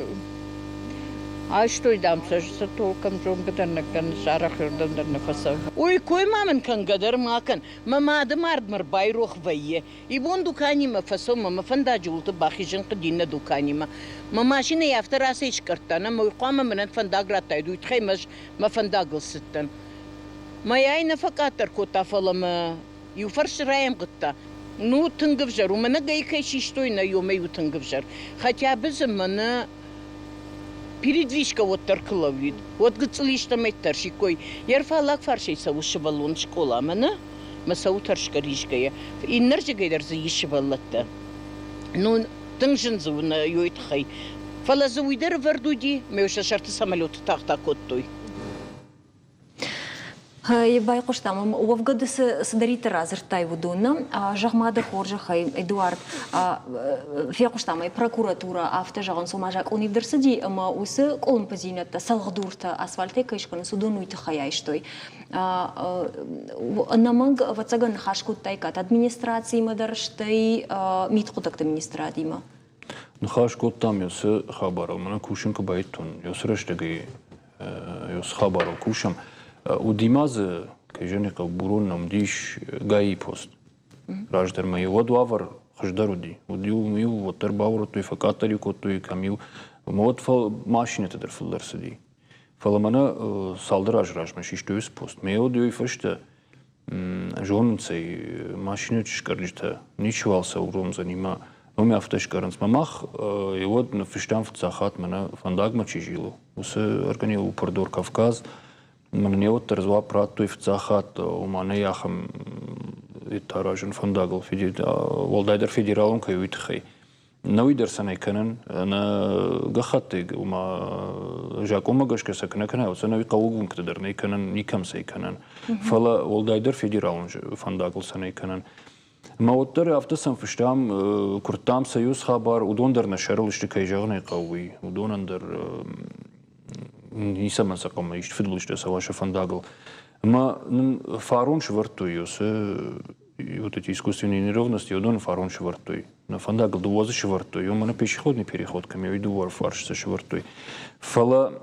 айстой, дам, сӕ сӕ толком зонгӕ дӕр нӕ кӕнынц, арӕх ирдӕм дӕр нӕ фӕцӕуы. Уый кой ма мын кӕнгӕ дӕр ма кӕн. Мӕ мады мард мӕ рбайрох вӕййы. Ибон дуканимӕ фӕцӕуын мӕ фӕндаджы уылты бахизын хъуыди иннӕ дуканимӕ. Мӕ машинӕйы афтӕ рацӕйскъӕрдта, ӕмӕ уый хъуамӕ мӕнӕн фӕндаг радтаид, уый тыххӕй мӕ ӕз мӕ фӕндагыл цыдтӕн. Мӕйӕй нӕ фӕкъаддӕр кодта, фӕлӕ мӕ иу фӕрсы раӕмгъуыдта. Ну, тынг ӕвзӕр у. Мӕнӕ гӕй кӕй систой, нӕ ёмӕ у тынг ӕвзӕр. Хотя бы дзы мӕнӕ передвижка уӕддӕр куы лӕууид, уӕд гыццыл истӕмӕй тӕрсиккой. Йе рфаллаг фарсӕй цӕуы сывӕллон скъоламӕ, нӕ? Мӕ цӕуы тӕрсгӕ-ризгӕйӕ. Иннӕрдыгӕй дӕр дзы ис сывӕллӕттӕ. Ну, тынг зын дзы у нӕ ёй тыххӕй. Фӕлӕ дзы уый дӕр ӕвӕрд уыди, мӕ сӕ сӕрты самолеты тагъд акодтой. Байхъуыстам ӕм, уӕвгӕ ды цы цыдӕриддӕр радзырдтай, уыдон зӕгъ-ма дӕ хорзӕхӕй, Эдуард, фехъуыстам ӕй прокуратурӕ афтӕ зӕгъынц, ома закъон ивд ӕрцыди ӕмӕ уыцы къуылымпыдзинӕдтӕ, цӕлхдуртӕ асфальтӕй кӕй скӕнынц, уыдон уый тыххӕй айстой. Ӕнӕмӕнг, ӕвӕццӕгӕн, ныхас кодтаиккат администрациимӕ дӕр, стӕй мидхъуыддӕгты министрадимӕ. Ныхас кодтам уыцы хабарыл, мӕнӕ кусын куы байдыдтон, уыцы рӕстӕгӕй уыцы хабарыл кусӕм. Уыди ма дзы, кӕй зӕгъын хъӕуы, бурон ном уыдис ГАИ пост. Раздӕр ма уӕд уавӕр хуыздӕр уыди. Уыд-иу уӕддӕр баурӕдтой, фӕкъаддӕр-иу кодтой, кӕм-иу. Уӕд машинӕтӕ дӕр фылдӕр цыди. Фӕлӕ мӕнӕ цалдӕр азы размӕ систой уыцы пост. Мӕ уӕд уый фӕстӕ зонынц ӕй, машинӕты скъӕрджытӕ ничиуал сӕ уромдзӕни мӕ уым афтӕ скъӕрынц. Мӕ мах уӕд ныффыстам фыццаг хатт мӕнӕ фӕндагмӕ чи зилы, уыцы организм Упрдор Кавказ. Мӕнӕн йе уӕддӕр дзуапп радтой фыццаг хатт, ома нӕй ахӕм аразын фӕндагыл, уӕлдайдӕр федералон кӕй уый тыххӕй. Нӕуи дӕр сӕ нӕ кӕнӕн, нӕ гӕххӕттӕй, ома закъонмӕ гӕсгӕ сӕ кӕнӕ кӕнӕ, сӕ нӕуи хъӕуы уынгты дӕр нӕ кӕнӕн, никӕм сӕ кӕнӕн. Фӕлӕ уӕлдайдӕр федералон фӕндагыл сӕ нӕ кӕнӕн. Ӕмӕ уӕддӕр афтӕ сӕм фыстам, куырдтам сӕ иу хабар, уыдон дӕр нӕ сӕрыл сты, кӕй зӕгъын ӕй хъӕуы, уый. Уыдонӕн дӕр ницӕмӕн сӕ хъуамӕ ист фыдбылызтӕ цӕуа сӕ фӕндагыл. Ӕмӕ нын фарон сӕвӕрдтой уыцы вот эти искусственные неровности уыдоны фарон сӕвӕрдтой. Нӕ фӕндагыл дыууӕ дзы сӕвӕрдтой, уым мӕнӕ пешеходный переход кӕм и, уый дыууӕ фарс сӕ сӕвӕрдтой. Фӕлӕ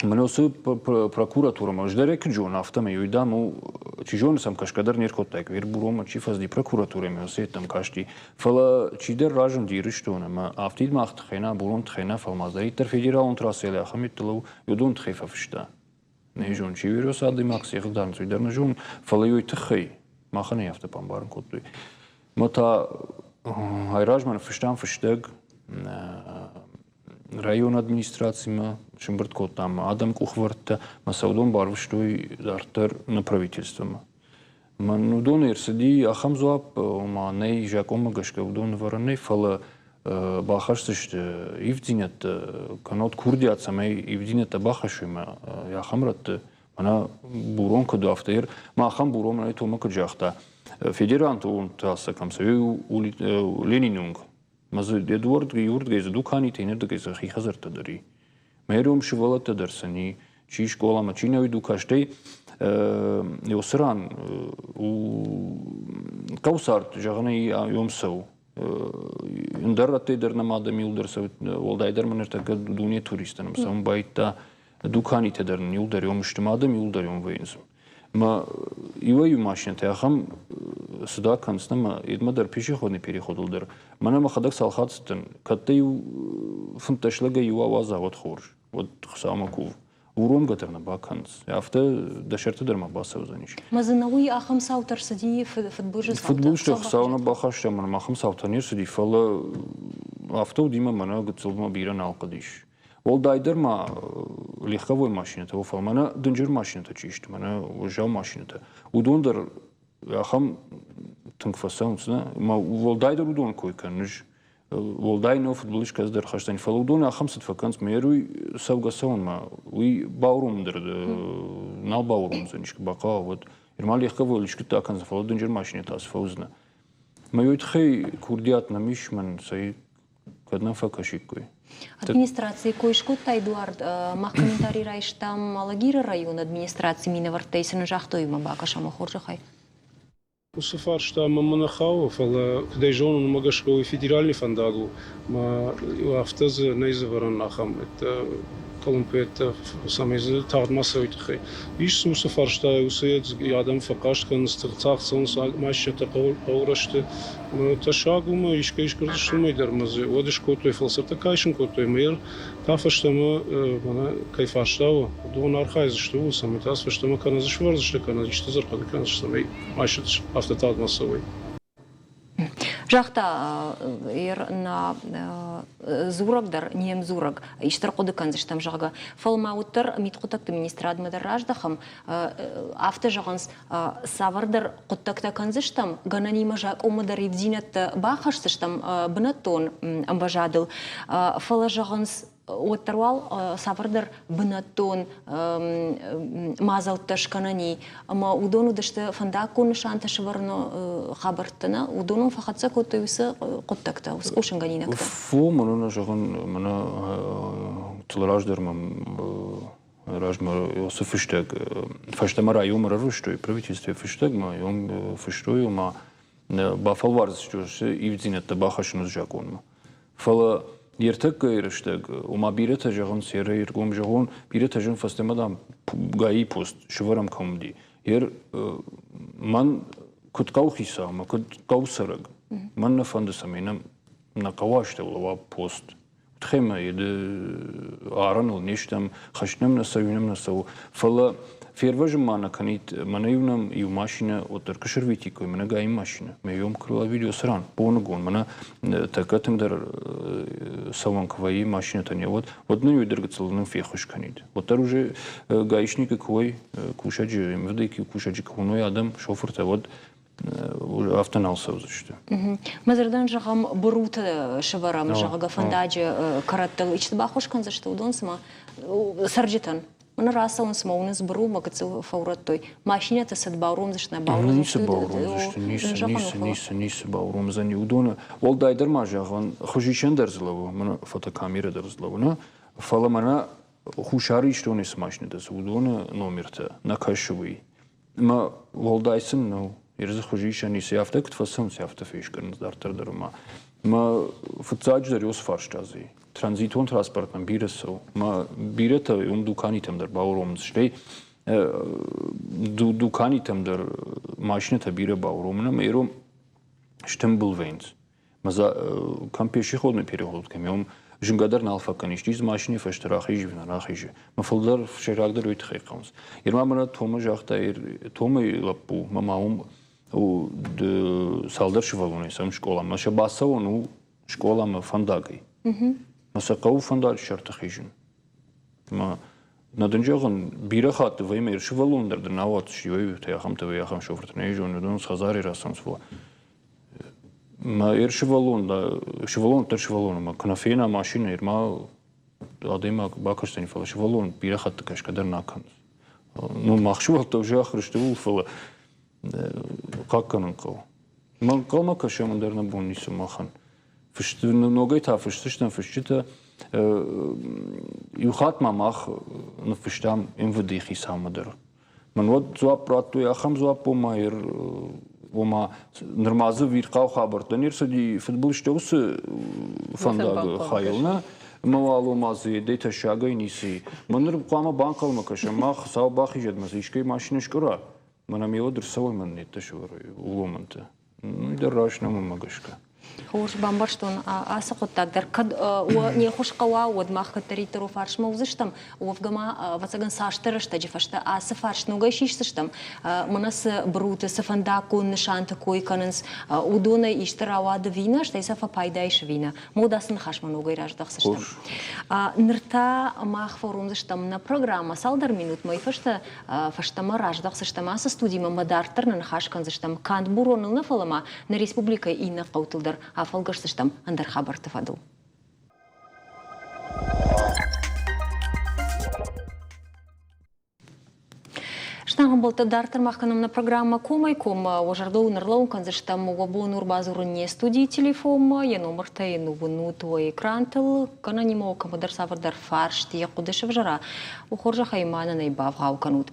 мӕнӕ уыцы прокуратурӕмӕ ӕз дӕр ӕй куыд зонын, афтӕмӕй уый, дам, у, чи зоны сӕм кӕсгӕ дӕр не ркодтаиккой, Вербуромӕ чи фӕцыди прокуратурӕмӕ, уыцы йедтӕм касти. Фӕлӕ чидӕр разынди Ирыстоны ӕмӕ афтид мах тыххӕй нӕ, бурон тыххӕй нӕ, фӕлӕ ма цыдӕриддӕр федералон трассӕйыл ахӕм йедтыл у, уыдон тыххӕй фӕфыста. Нӕ зон, чи уый адӕймаг цы дарынц, уый дӕр нӕ зонын, фӕлӕ уый тыххӕй махӕн ӕй афтӕ бамбарын кодтой. Мӕ та айразмӕ ныффыстам фыстӕг районы администрацимӕ, сымбырд кодтам адӕм къухвӕрдтӕ, мӕ сӕ уыдон барвыстой дарддӕр нӕ правительствомӕ. Мӕн уыдон ӕрцыди ахӕм дзуапп, ома нӕй закъонмӕ гӕсгӕ уыдон ӕвӕрӕн нӕй, фӕлӕ бахӕсдзысты ивддзинӕдтӕ, кӕннод курдиат, цӕмӕй ивддзинӕдтӕ бахӕссой мӕ ахӕм рӕтты. Мӕнӕ Бурон куыд у, афтӕ ир, мӕ ахӕм Бурон мӕнӕ Тома куыд загъта, федеранты уынг трассӕ кӕм цӕуы, Ленины уынг. Мӕ дзы йӕ дыууӕрдыгӕй, иуырдыгӕй дзы дуканитӕ, иннӕрдыгӕй дзы хи хӕдзӕрттӕ дӕр и. Мӕ ирон сывӕллӕттӕ дӕр сын и, чи скъоламӕ, чи нӕ уый стӕй уыцы ран у хъӕуцард, зӕгъын ӕй, ӕм цӕуы. Ӕндӕр рӕттӕй дӕр нӕм адӕм иуылдӕр цӕуы, уӕлдайдӕр мын ныртӕккӕ дуне туристтӕ нӕм цӕуын байдыдта, дуканитӕ дӕр нын иуылдӕр ем сты, адӕм иуылдӕр ем вӕййынц. Мӕ иуӕй-иу машинӕтӕ ахӕм цыда кӕнынц ӕмӕ едмӕ дӕр пешеходный переходыл дӕр. Мӕнӕ мӕхӕдӕг цал хатт цыдтӕн, кӕд дӕ иу 15 лӕгӕй иу ауадза, уӕд хорз, уӕд Хуыцаумӕ кув. Уромгӕ дӕр нӕ бакӕнынц. Афтӕ дӕ сӕрты дӕр ма бацӕудзӕнис. Мӕ дзы нӕ уый ахӕм цаутӕ рцыди, фыдбылызы цаутӕ? Фыдбылызтӕ Хуыцау нӕ бахаста, мӕнмӕ ахӕм цаутӕ не рцыди, фӕлӕ афтӕ уыди мӕ мӕнӕ гыццылмӕ бирӕ нал хъуыдис. Уӕлдайдӕр ма легковой машинӕтӕ, фӕлӕ мӕнӕ дынджыр машинӕтӕ чи сты, мӕнӕ уӕззау машинӕтӕ, уыдон дӕр ахӕм тынг фӕцӕуынц, нӕ? Мӕ уӕлдайдӕр уыдон кой кӕнын ӕз. Уӕлдай нӕу футболист кӕцыдӕр хӕстӕн, фӕлӕ уыдон ахӕм цыд фӕкӕнынц, мӕ уый цӕугӕ-цӕуынмӕ уый бауромын дӕр нал бауромдзӕнис, куы бахъӕуа, уӕд. Нырма легковой лискуыдта кӕндзӕн, фӕлӕ дынджыр машинӕтӕ цы фӕуыдзынӕ. Мӕ уый тыххӕй курдиат нӕм ис, мӕн цӕй кӕд нӕм фӕкӕсиккой. Администрацийы кой скодта Эдуард. Мах комментарий райстам Алагиры районы администрацийы минӕвӕрттӕй, цы нын загътой, уымӕ бакӕсӕм хорзӕхӕй. Уыцы фарста мӕнмӕ нӕ хауы, фӕлӕ куыд ӕй зонын, уымӕ гӕсгӕ уый федеральный фӕндаг у. Мӕ афтӕ дзы нӕй дзывӕрӕн ахӕм къуылымпыйӕдтӕ, цӕмӕй дзы тагъд ма цӕуой тыххӕй. Ис цы уыцы фарста, уыцы адӕм фӕхъаст кӕнынц, тагъд цӕуынц машинӕтӕ хъӕуы рӕзты. Тӕссаг у ӕмӕ искӕй скъуырдзысты уымӕй дӕр ӕмӕ дзы уӕд скодтой, фӕлӕ цӕттӕ кайсын кодтой ӕмӕ йӕ та фӕстӕмӕ мӕнӕ кӕй фарстӕуы, уыдон архайдзысты ууыл, цӕмӕй та фӕстӕмӕ кӕнӕ дзы сывӕрдзысты, кӕнӕ исты дзы ӕрхъуыды кӕндзысты, цӕмӕй машинӕтӕ афтӕ тагъд ма цӕуой. Загъта нӕ дзурӕг дӕр, не мдзурӕг, исты ӕрхъуыды кӕндзыстӕм, зӕгъгӕ. Фӕлӕ ма уӕддӕр мидхъуыддӕгты министрадмӕ дӕр раздӕхӕм. Афтӕ зӕгъынц, цавӕрдӕр хъуыддӕгтӕ кӕндзыстӕм, гӕнӕнимӕ закъонмӕ дӕр ивддзинӕдтӕ бахӕсдзыстӕм бынӕттон ӕмвӕзадыл, фӕлӕ зӕгъынц, уӕддӕр уал цавӕрдӕр бынӕттон мадзӕлттӕ скӕнӕн и, ӕмӕ уыдон уыдысты фӕндаггон нысантӕ сӕвӕрыны хабӕрттӕ, нӕ? Уыдоныл фӕхӕццӕ кодтой уыцы хъуыддӕгтӕ, уыцы хъусынгӕнинӕгтӕ. Фу, мӕнӕ зӕгъын, мӕнӕ раздӕр мӕм размӕ уыцы фыстӕг фӕстӕмӕ районмӕ ӕрвыстой, правительствойы фыстӕгмӕ, уым фыстой, ома бафӕлвардзысты уыцы ивддзинӕдтӕ бахӕссын уыцы закъонмӕ. Фӕлӕ йе ртӕккӕйы рӕстӕг, ома бирӕтӕ зӕгъынц, йе ргом зӕгъон, бирӕтӕ зӕгъын фӕстӕмӕ, дам, ГАИ пост сӕвӕрӕм кӕм уыди. Ер мӕн куыд хъӕухицау ӕмӕ куыд хъӕуцӕрӕг, мӕн нӕ фӕнды, цӕмӕй нӕм нӕ хъӕуы астӕу лӕууа пост. Тыххӕй ды арӕныл не стӕм, хӕст нӕм нӕ цӕуы, нӕм нӕ цӕуы. Фӕлӕ фервӕзын ма нӕ кӕнид, мӕнӕ-иу нӕм иу машинӕ уӕддӕр куы сӕрвитиккой, мӕнӕ ГАИ машинӕ, мӕ йом крыла видео цыран, боныгон, мӕнӕ тӕккӕ тынгдӕр цӕуӕн куы вӕййы машинӕтӕ не уӕд, уӕд нын иу дӕр гыццыл нын феххуыс кӕнид. Уӕддӕр уже гаишникы куы уой, кусӕджы, МВД-йы кусӕджы куы уыной адӕм, шофыртӕ, уӕд афтӕ нал цӕудзысты. Мӕ зӕрдӕн зӕгъӕм, быруты сӕвӕрӕм, зӕгъгӕ, фӕндаджы кӕрӕттыл исты баххуыс кӕндзысты уыдон цыма цӕрджытӕн. Мӕнӕ рацӕуынц ӕмӕ уынынц бырумӕ гыццыл фӕурӕдтой. Машинӕты цыд бауромдзысты, нӕ бауромдзысты. Ницы бауромдзысты, ницы, ницы, ницы, ницы бауромдзӕни уыдоны. Уӕлдайдӕр ма зӕгъын, хуызисӕн дӕр дзы лӕууы, мӕнӕ фотокамерӕ дӕр дзы лӕууы, нӕ? Фӕлӕ мӕнӕ Хуссар Ирыстоны цы машинӕтӕ цы, уыдоны номертӕ нӕ кӕсы уый. Ӕмӕ уӕлдай сын нӕу. Ир дзы хуызисӕн ис, афтӕ куыд фӕцӕуынц, афтӕ фескъӕрынц дарддӕр дӕр ӕмӕ мӕ фыццаджыдӕр уыцы фарста дзы. Транзитон транспорт нӕм бирӕ цӕуы. Мӕ бирӕтӕ уым дуканитӕм дӕр бауромынц. Стӕй дуканитӕм дӕр машинӕтӕ бирӕ бауромын ӕмӕ ирон стымбыл вӕййынц. Кӕм пешеходный переход, кӕм уым зынгӕ дӕр нал фӕкӕнис, ис машинӕйы фӕстӕ рахизы нӕ рахизы. Мӕ фылдӕр сӕйрагдӕр уый тыххӕй хъӕуынц. Ирма мӕнӕ Тома загъта, Томайы лӕппу, мӕ ма уым цалдӕр сывӕллонӕй цӕуын скъоламӕ. Сӕ бацӕуӕн у скъоламӕ фӕндагӕй. Мӕ сӕ хъӕуы фӕндаджы сӕрты хизын. Мӕ нӕ дын зӕгъын, бирӕ хатты вӕййы сывӕллон дӕр дын ауадздзыс иуӕй-иутӕ ахӕмтӕ вӕййы ахӕм шофыртӕ нӕ зоны, уыдон хӕдзарӕй рацӕуынц, фӕлӕ Мӕ сывӕллон сывӕллон дӕр сывӕллон ӕмӕ куы нӕ фена машинӕ, ма адӕймаг бакӕсдзӕни, фӕлӕ сывӕллон бирӕ хатты кӕсгӕ дӕр нӕ кӕны. Ну, мах сывӕллӕттӕ уже ахуыр сты ууыл, фӕлӕ хъахъхъӕнын хъӕуы. Мӕ ӕнхъӕлмӕ кӕсӕм, ӕндӕр нӕ бон ницы махӕн. Фыст, ногӕй та фысдзыстӕм фысджытӕ. Иу хатт ма мах ныффыстам МВД-йы хицаумӕ дӕр. Мӕн уӕд дзуапп радтой ахӕм дзуапп, ома, ома нырма дзы вирхъау хабӕрттӕ не рцыди фыдбылызтӕ уыцы фӕндагы хайыл, нӕ? Ӕмӕ уал ома дзы йедӕй тӕссагӕй ницы и. Мӕн ныр хъуамӕ банхъӕлмӕ кӕсӕм, мах Хуыцау бахизӕд, мӕ дзы искӕй машинӕ скъуыра, мӕнӕ ме уӕд ӕрцӕуой, мӕн неттӕ сӕвӕрой уломӕнтӕ. Уый дӕр раст нӕу мӕнмӕ гӕсгӕ. Хорз, бамбӕрстон ацы хъуыддаг дӕр. Кӕд не ххуыс хъӕуа, уӕд мах кӕддӕриддӕр уӕ фарсмӕ уыдзыстӕм. Уӕвгӕ ма, ӕвӕццӕгӕн, цасдӕр рӕстӕджы фӕстӕ ацы фарст ногӕй сисдзыстӕм. Мӕнӕ цы бруты, цы фӕндаггон нысанты кой кӕнынц, уыдонӕй исты рауад ӕви нӕ, стӕй сӕ фӕпайда ис ӕви нӕ. Мод ацы ныхасмӕ ногӕй раздӕхдзыстӕм. Ныр та мах фӕуромдзыстӕм нӕ программӕ цалдӕр минутмӕ фӕстӕ фӕстӕмӕ раздӕхдзыстӕм ацы студимӕ ӕмӕ дарддӕр нӕ ныхас кӕндзыстӕм канд Буроныл нӕ, фӕлӕ ма нӕ республикӕйы иннӕ хъӕутыл дӕр афӕлгӕсдзыстӕм ӕндӕр хабӕртты фӕдыл. Стӕгъӕмбӕлттӕ дарддӕр мах кӕнӕм нӕ программӕ Комӕй-коммӕ. Уӕ зӕрдыл уын ӕрлӕууын кӕндзыстӕм, уӕ бон у ӕрбадзурын не студийы телефонмӕ, йӕ номыртӕ йын уынут уӕ экрантыл, кӕнӕ нима уӕ кӕмӕдӕр цавӕрдӕр фарст йӕ хъуыды сӕвзӕра, уӕ хорзӕхӕй ма нын ӕй бавгъау кӕнут.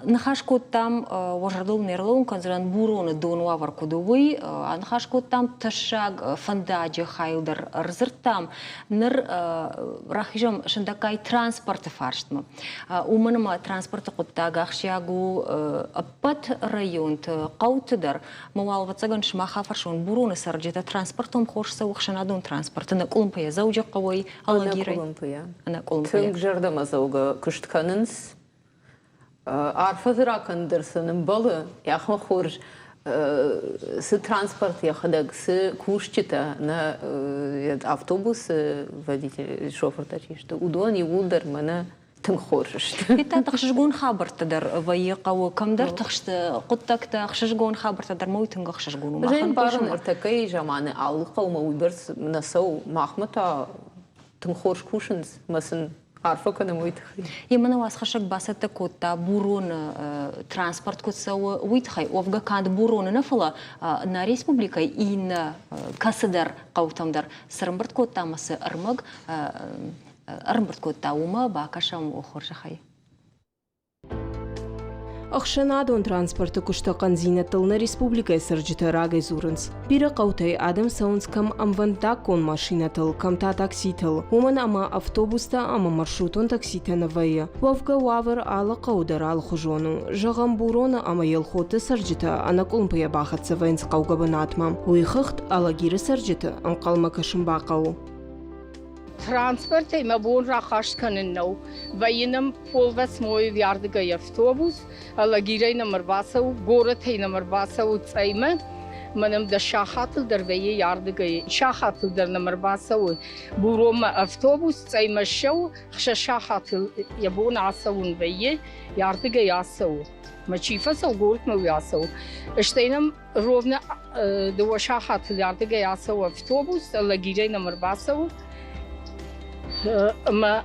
Ныхас кодтам, уӕ зӕрдыл не рлӕууын кӕндзынӕн Буроны донуавӕр куыд у, уый. Аныхас кодтам тӕссаг фӕндаджы хайыл дӕр ӕрдзырдтам. Ныр рахизӕм сындӕггай транспорты фарстмӕ. Уымӕн ӕмӕ транспорты хъуыддаг ахсджиаг у ӕппӕт районты, хъӕуты дӕр. Мӕ уал, ӕвӕццӕгӕн, сымах афӕрсон Буроны цӕрджытӕ транспортон хорз цӕуы ӕхсӕнадон транспорты нӕ къуылымпыйӕ Дзӕуджыхъӕуӕй, Алагирӕй. Ӕнӕкъуылымпыйӕ. Ӕнӕкъуылымпыйӕ. Тынг зӕрдӕмӕдзӕугӕ куыст кӕнынц. Арфӕ дзы ракӕн дӕр сын ӕмбӕлы. Ахӕм хорз цы транспорт йӕхӕдӕг, цы кусджытӕ, нӕ автобусы водитель, шофыртӕ чи сты, уыдон иууылдӕр мӕнӕ тынг хорз сты. Федтат, ӕхсызгон хабӕрттӕ дӕр вӕййы хъӕуы, кӕмдӕр тыхсты хъуыддӕгтӕ, ӕхсызгон хабӕрттӕ дӕр ма уый тынг ӕхсызгон у. Махӕн ӕмбарын, ӕртӕккӕйы заманы алы хъӕумӕ уыйбӕрц нӕ цӕуы, махмӕ та тынг хорз кусынц мӕ сын арфӕ кӕнӕм уый тыххӕй. Йемӕ нӕ уацхӕссӕг бацӕттӕ кодта Буроны транспорт куыд цӕуы, уый тыххӕй. Уӕвгӕ канд Буроны нӕ, фӕлӕ нӕ республикӕйы иннӕ кӕцыдӕр хъӕутӕм дӕр цы ӕрӕмбырд кодта ӕмӕ цы ӕрмӕг ӕрӕмбырд кодта, уымӕ бакӕсӕм хорзӕхӕй. Ӕхсӕнадон транспорты куысты хъӕндзинӕдтыл нӕ республикӕйы цӕрджытӕ рагӕй дзурынц. Бирӕ хъӕутӕй адӕм цӕуынц кӕм ӕмвӕндаггон машинӕтыл, кӕм та такситыл, уымӕн ӕмӕ автобустӕ ӕмӕ маршрутон такситӕ нӕ вӕййы. Уӕвгӕ уавӕр алы хъӕуы дӕр алыхуызон у. Зӕгъӕм, Буроны ӕмӕ Елхоты цӕрджытӕ ӕнӕкъуылымпыйӕ бахӕццӕ вӕййынц хъӕугӕ бынатмӕ. Уый хыгъд Алагиры цӕрджыты ӕнхъӕлмӕ кӕсын бахъӕуы. Транспортӕй мӕ бон рахаст кӕнын нӕу. Вӕййы нӕм полвӕсмойы ардыгӕй автобус, Алагирӕй нӕм ӕрбацӕуы, горӕтӕй нӕм ӕрбацӕуы Цъӕймӕ. Мӕ нӕм дӕс сахатыл дӕр вӕййы ардыгӕй. Сахатыл дӕр нӕм ӕрбацӕуы Буронмӕ автобус, Цъӕймӕ ссӕуы, хсӕз сахатыл йӕ бон ацӕуын вӕййы, ардыгӕй ацӕуы. Мӕ чи фӕцӕуы, горӕтмӕ уый ацӕуы. Стӕй нӕм Ровно дыууӕ сахаты ардыгӕй ацӕуы автобус, Лагирӕй нӕм ӕрбацӕуы ӕмӕ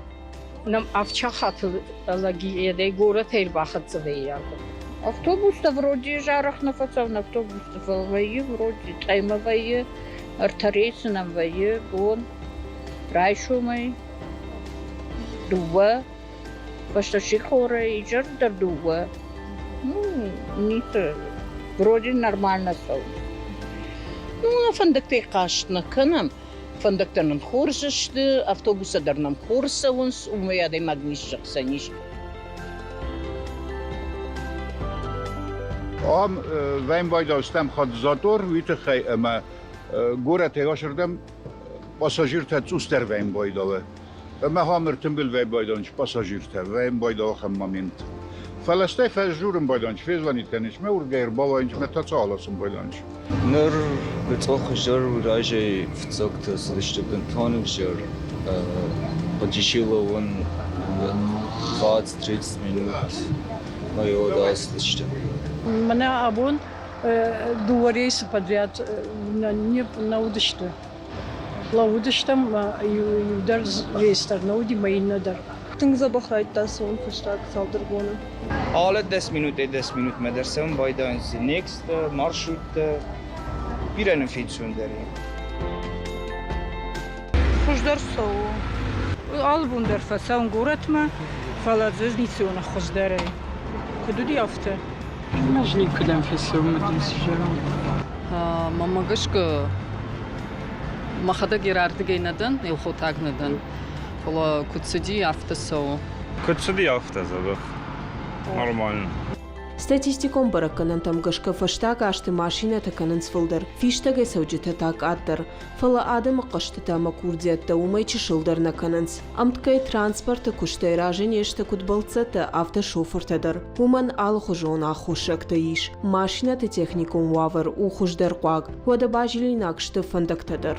нӕм авд сахаты Лагирӕй горӕтӕй ӕрбахӕццӕ вӕййы ардӕм. Автобустӕ вроде арӕх нӕ фӕцӕуын автобусты, фӕлӕ вӕййы вроде Цъӕймӕ вӕййы, ӕртӕ рейсы нӕм вӕййы бон райсомӕй дыууӕ, фӕстӕ сихорӕй изӕр дӕр дыууӕ. Ну, ницы. Вроде нормально цӕуы. Ну, фӕндӕгтӕй хъаст нӕ кӕнӕм. Фӕндӕгтӕ нын хорз сты, автобустӕ дӕр нӕм хорз цӕуынц, уымӕй адӕймаг не сзӕгъдзӕнис. Ам вӕм байдастӕм хатзатор, уый тыххӕй ӕмӕ горӕтӕй асырдӕм пассажиртӕ цъусдӕр вӕм байдалы. Ӕмӕ ахӕм ӕртымбыл вӕм байданч пассажиртӕ, вӕм байдал ахӕм момент. Фӕлӕ стӕй фӕззурын байданч, фезвонит кӕнынч, мӕ уырдгӕй ӕрбауайынч, мӕ та аласын байданч. Ныр гыццыл хуыздӕр у разӕй фыццӕгтӕ цыдысты бынтон ӕвзӕр. Хъуыдис лӕууын 20-30 минут мӕ ацыдысты. Мӕнӕ абон дыууӕ рейсы подряд нӕ уыдысты. Лӕууыдыстӕм иу дӕр рейс дӕр нӕ уыди мӕ иннӕ дӕр. Тынг дзӕбӕх райдыдта цӕуын фӕстаг цалдӕр боны. Алы 10 минутӕй 10 минутмӕ дӕр цӕуын байдайынц next маршруттӕ. Бирӕ нын фенцондӕр и. Хуыздӕр цӕуы. Алы бон дӕр фӕцӕуын горӕтмӕ, фӕлӕ дзы ницы уыны хуыздӕрӕй. Куыд уыди, афтӕ. Ӕз никуыдӕм фӕцӕуын мӕ дын цы зӕгъон. Мӕнмӕ гӕсгӕ, мӕхӕдӕг ирӕрдыгӕй нӕ дӕн, елхотаг нӕ дӕн. Фӕлӕ куыд цыди, афтӕ цӕуы. Куыд цыди, афтӕ дзӕбӕх. Нормально. Статистикон бӕрӕггӕнӕнтӕм гӕсгӕ фӕстаг азты машинӕтӕ кӕнынц фылдӕр, фистӕгӕй цӕуджытӕ та къаддӕр. Фӕлӕ адӕмы хъӕстытӕ ӕмӕ курдиӕттӕ уымӕй чысылдӕр нӕ кӕнынц. Ӕмткӕй транспорты куыстӕй разы не сты куыд бӕлццӕттӕ, афтӕ шофыртӕ дӕр. Уымӕн алыхуызон аххосӕгтӕ ис. Машинӕты техникон уавӕр у хуыздӕрхъуаг, уӕдӕ базилинаг сты фӕндӕгтӕ дӕр.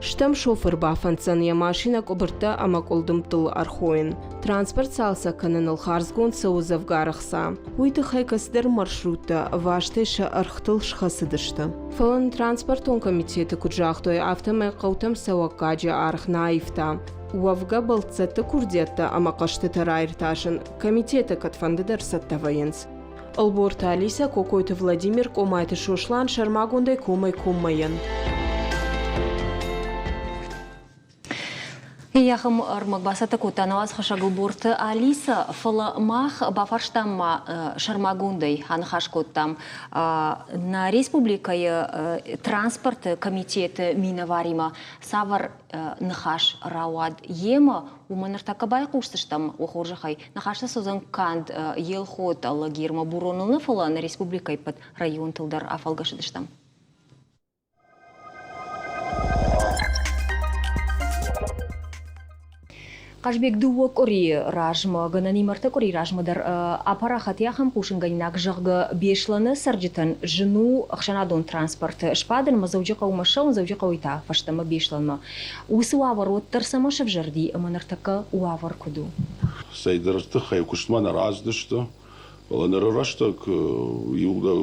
Стӕм шофыр бафӕнддзӕн йӕ машинӕ къуыбыртӕ ӕмӕ къуылдымтыл ӕрхойын. Транспорт цалцӕг кӕныныл хардзгонд цӕуы дзӕвгар ӕхца. Уый тыххӕй кӕцыдӕр маршруттӕ ӕвастӕй сӕ ӕргътыл схӕцыдысты. Фӕлӕ нын транспортон комитеты куыд загътой, афтӕмӕй хъӕутӕм цӕуӕггаджы аргъ нӕ аивта. Уӕвгӕ бӕлццӕтты курдиӕттӕ ӕмӕ хъӕстытӕ раиртасын комитеты кӕдфӕндыдӕр цӕттӕ вӕййынц. Ӕлборты Алисӕ, Кокойты Владимир, Къомайты Сослан сӕрмагондӕй комӕй-коммӕйӕн. Йӕхи ӕрмӕг бацӕттӕ кодта науӕдзхӕссӕг Ӕлборты Алисӕ, фӕлӕ мах бафарстам ма сӕрмагондӕй аныхас кодтам нӕ республикӕйы транспорты комитеты минӕваримӕ, цавӕр ныхас рауад йемӕ, уымӕ ныртӕккӕ байхъусдзыстӕм, уӕ хорзӕхӕй. Ныхас цӕудзӕн канд Елхот, Алагирмӕ, Буроныл нӕ, фӕлӕ нӕ республикӕйы ӕппӕт районтыл дӕр афӕлгӕсыдыстӕм. Хъазбег дыууӕ къуырийы размӕ, гӕнӕн ӕртӕ къуырийы размӕ дӕр апарахат ахӕм хъусынгӕнинаг, зӕгъгӕ, Беслӕны цӕрджытӕн зын у ӕхсӕнадон транспорты сбадын ӕмӕ Дзӕуджыхъӕумӕ ссӕуын, Дзӕуджыхъӕуӕй та фӕстӕмӕ Беслӕнмӕ. Уыцы уавӕр уӕддӕр цӕмӕ сӕвзӕрди ӕмӕ ныртӕккӕ уавӕр куыд у? Цӕйдӕр тыххӕй куыстмӕ нӕ рацыдысты, Фӕлӕ ныры рӕстӕг иуылдӕр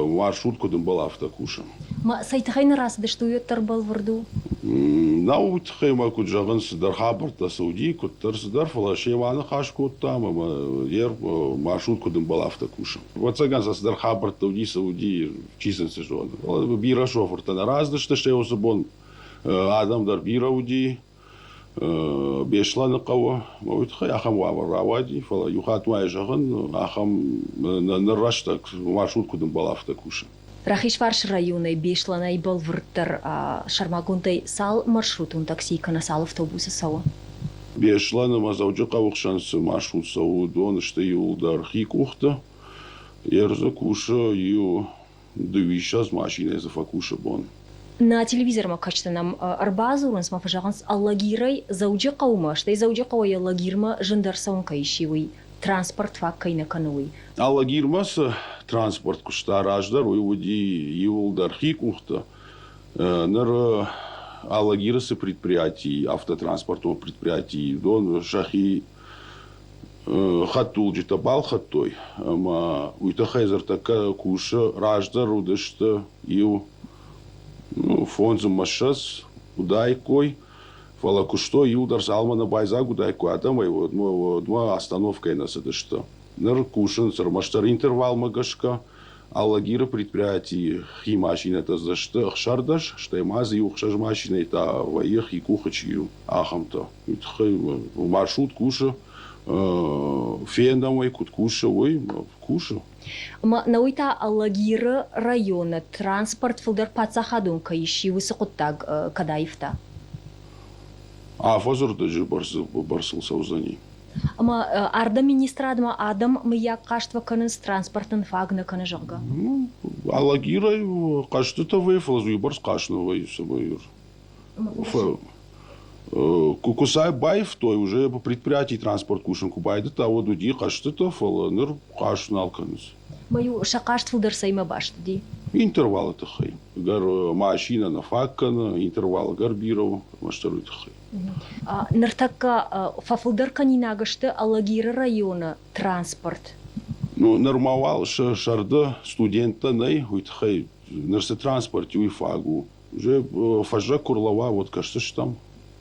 маршрут куыд ӕмбӕлы, афтӕ кусы. Ма цӕй тыххӕй нӕ рацыдысты, уый уӕддӕр бӕлвырд у? Нау уый тыххӕй ма куыд зӕгъынц, цыдӕр хабӕрттӕ цы уыди, куыддӕр цыдӕр, фӕлӕ семӕ аныхас кодтам ӕмӕ йе маршрут куыд ӕмбӕлы, афтӕ кусы. Ӕвӕццӕгӕн сӕ цыдӕр хабӕрттӕ уыди, цы уыди, чи сын цы зоны. Фӕлӕ бирӕ шофыртӕ нӕ рацыдысты, стӕй уыцы бон адӕм дӕр бирӕ уыди. Беслӕны хъӕуы уый тыххӕй ахӕм уавӕр рауади, фӕлӕ иу хатт ма йӕ зӕгъын, ахӕм ныр рӕстӕг маршрут куыд ӕмбӕлы, афтӕ кусы. Рахизфарсы районӕй Беслӕнӕй бӕлвырддӕр сӕрмагондӕй цал маршрутон такси кӕнӕ цал автобусы цӕуы? Беслӕн ӕмӕ Дзӕуджыхъӕуы хсӕн цы маршрут цӕуы, уыдон сты иууылдӕр хи къухты. Ерзы кусы иу дыууиссӕдз машинӕйы дзы фӕкусы бон. Нӕ телевизормӕ кӕсджытӕ нӕм ӕрбадзурынц ӕмӕ фӕзӕгъынц, Алагирӕй Дзӕуджыхъӕумӕ, стӕй Дзӕуджыхъӕуӕй Алагирмӕ зындӕр цӕуын кӕй сси, уый, транспорт фаг кӕй нӕ кӕны, уый. Алагирмӕ цы транспорт куыста раздӕр, уый уыди иууылдӕр хи къухты. Ныр Алагиры цы предприяти, автотранспортон предприяти, уыдон сӕхи хӕдтулджытӕ балхӕдтой ӕмӕ уый тыххӕй ныртӕккӕ кусы раздӕр уыдысты иу фондз ӕмӕ ссӕдз уыдаиккой, фӕлӕ куыстой иуылдӕр цалынмӕ нӕ байдзаг уыдаиккой адӕмӕй, уӕдмӕ остановкӕйы нӕ цыдысты. Ныр кусынц ӕрмӕстдӕр интервалмӕ гӕсгӕ. Алагиры предприятийы хи машинӕтӕ дзы сты 16, стӕй ма дзы иу ӕхсӕз машинӕйы та вӕййы хи къухы чи у, ахӕмтӕ. Уый тыххӕй маршрут кусы, фенӕм ӕй, куыд кусы, уый кусы. Ӕмӕ нӕ уый та Алагиры районы транспорт фылдӕр паддзахадон кӕй ис, уыцы хъуыддаг кӕд аивта? Афӕдзы рдӕджы бӕрцыл цӕудзӕни. Ӕмӕ ардӕм министрадмӕ адӕм мыййаг хъаст фӕкӕнынц, транспорт нын фаг нӕ кӕны, зӕгъгӕ? Алагирӕй хъӕстытӕ вӕййы, фӕлӕ дзы уыйбӕрц хъаст нӕ вӕййы, цӕмӕй Куы сӕ баивтой, уже предприятийы транспорт кусын куы байдыдта, уӕд уыди хъӕстытӕ, фӕлӕ ныр хъаст нал кӕнынц. Ма-иу сӕ хъаст фылдӕр цӕимӕ баст уыди? Интервалы тыххӕй. Ӕгӕр машинӕ нӕ фаг кӕны, интервал ӕгӕр бирӕ у, ӕрмӕстдӕр уый тыххӕй. Ныртӕккӕ фӕфылдӕр кӕнинаг сты Алагиры районы транспорт. Ну, нырма уал сӕ сӕрды студенттӕ нӕй, уый тыххӕй ныр цы транспорт и, уый фаг у. Уже фӕззӕг куы рлӕууа, уӕд кӕсдзыстӕм,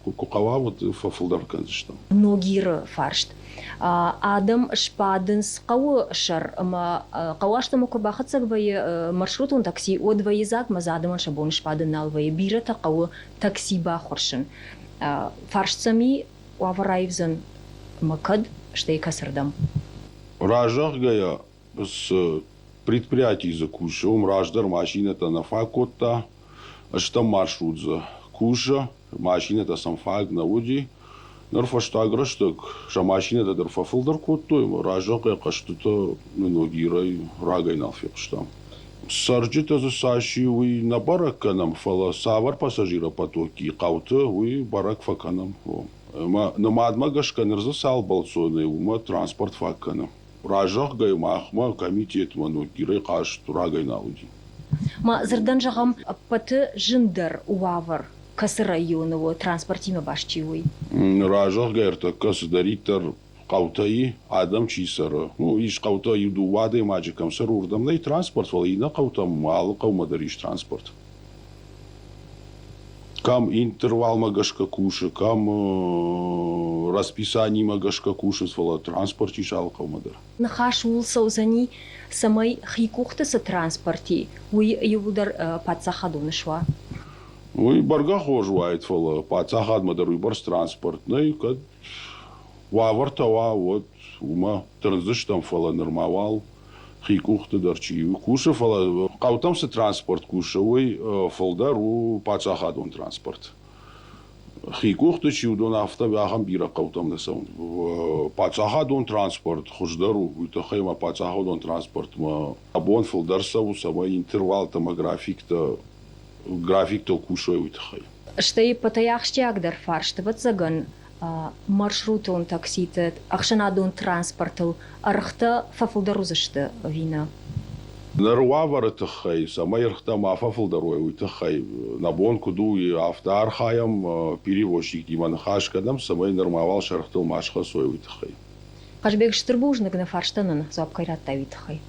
куы хъӕуа, уӕд фӕфылдӕр кӕндзыстӕм. Ногиры фарст. Адӕм сбадынц хъӕуы сӕр ӕмӕ хъӕуы астӕумӕ куы бахӕццӕг вӕййы маршрутон такси, уӕд вӕййы дзаг ӕмӕ дзы адӕмӕн сӕ бон сбадын нал вӕййы. Бирӕтӕ хъӕуы такси баххуырсын. Фарст сӕм и, уавӕр аивдзӕн ӕмӕ кӕд, стӕй кӕцырдӕм? Разӕгъгӕйӕ, цы предприяти дзы кусы, уым раздӕр машинӕтӕ нӕ фаг кодта, стӕм маршрут дзы кусы, машинӕтӕ сӕм фаг нӕ уыди. Ныр фӕстаг рӕстӕг сӕ машинӕтӕ дӕр фӕфылдӕр кодтой ӕмӕ разӕгъгӕ хъӕзтытӕ Ногирӕй рагӕй нал фехъуыстам. Цӕрджытӕ дзы цас и, уый нӕ бӕрӕг кӕнӕм, фӕлӕ цавӕр пассажиропотоки хъӕуты, уый бӕрӕг фӕкӕнӕм. Ӕмӕ нымадмӕ гӕсгӕ ныр дзы цал бӕлццоны, уымӕ транспорт фаг кӕны. Разӕгъгӕ махмӕ комитетмӕ Ногирӕй хъаст рагӕй нал уыди. Ма дзырдӕн зӕгъӕм, ӕппӕты зындӕр уавӕр кӕцы районы у, транспортимӕ баст чи у, уый? Разӕгъгӕ ӕртӕккӕ цыдӕриддӕр хъӕутӕ и, адӕм чи цӕры, ну, ис хъӕутӕ иу-дыууӕ адӕймаджы кӕм цӕры, уырдӕм нӕй транспорт, фӕлӕ иннӕ хъӕутӕм алы хъӕумӕ дӕр ис транспорт. Кӕм интервалмӕ гӕсгӕ кусы, кӕм расписанимӕ гӕсгӕ кусынц, фӕлӕ транспорт ис алы хъӕумӕ дӕр. Ныхас ууыл цӕудзӕни, цӕмӕй хи къухты цы транспорт и, уый иууылдӕр паддзахадон суа. Уый бӕргӕ хорз уаид, фӕлӕ паддзахадмӕ дӕр уыйбӕрц транспорт нӕй, кӕд уавӕртӕ уа, уӕд уымӕ тырндзыстӕм, фӕлӕ нырма уал хи къухты дӕр чи кусы, фӕлӕ хъӕутӕм цы транспорт кусы, уый фылдӕр у паддзахадон транспорт. Хи къухты чи уыдон, афтӕ ахӕм бирӕ хъӕутӕм нӕ цӕуынц. Паддзахадон транспорт хуыздӕр у, уый тыххӕй ма паддзахадон транспортмӕ абон фылдӕр цӕуы, цӕмӕй интервалтӕ ӕмӕ графиктӕ графиктыл кусой, уый тыххӕй. Стӕй ӕппӕтӕй ахсджиагдӕр фарст, ӕвӕццӕгӕн, маршрутон такситы, ӕхсӕнадон транспортыл ӕргътӕ фӕфылдӕр уыдзысты ӕви нӕ? Ныр уавӕры тыххӕй, цӕмӕй ӕргътӕ ма фӕфылдӕр уой, уый тыххӕй нӕ бон куыд у, афтӕ архайӕм, перевозчиктимӕ ныхас кӕнӕм, цӕмӕй нырма уал сӕргътыл ма схӕцой, уый тыххӕй. Хъазбег, стыр бузныг нӕ фарстӕн нын дзуапп кӕй радтай, уый тыххӕй.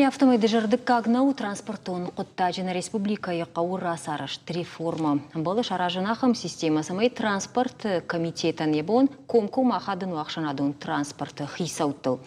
Афтӕмӕй дызӕрдыггаг нӕу транспортон хъуыддаджы нӕ республикӕйы хъӕуы рацарӕзт реформӕ. Ӕмбӕлы саразын ахӕм системӕ, цӕмӕй транспорты комитетӕн йӕ бон комкоммӕ ахадын у ӕхсӕнадон транспорты хицӕуттыл.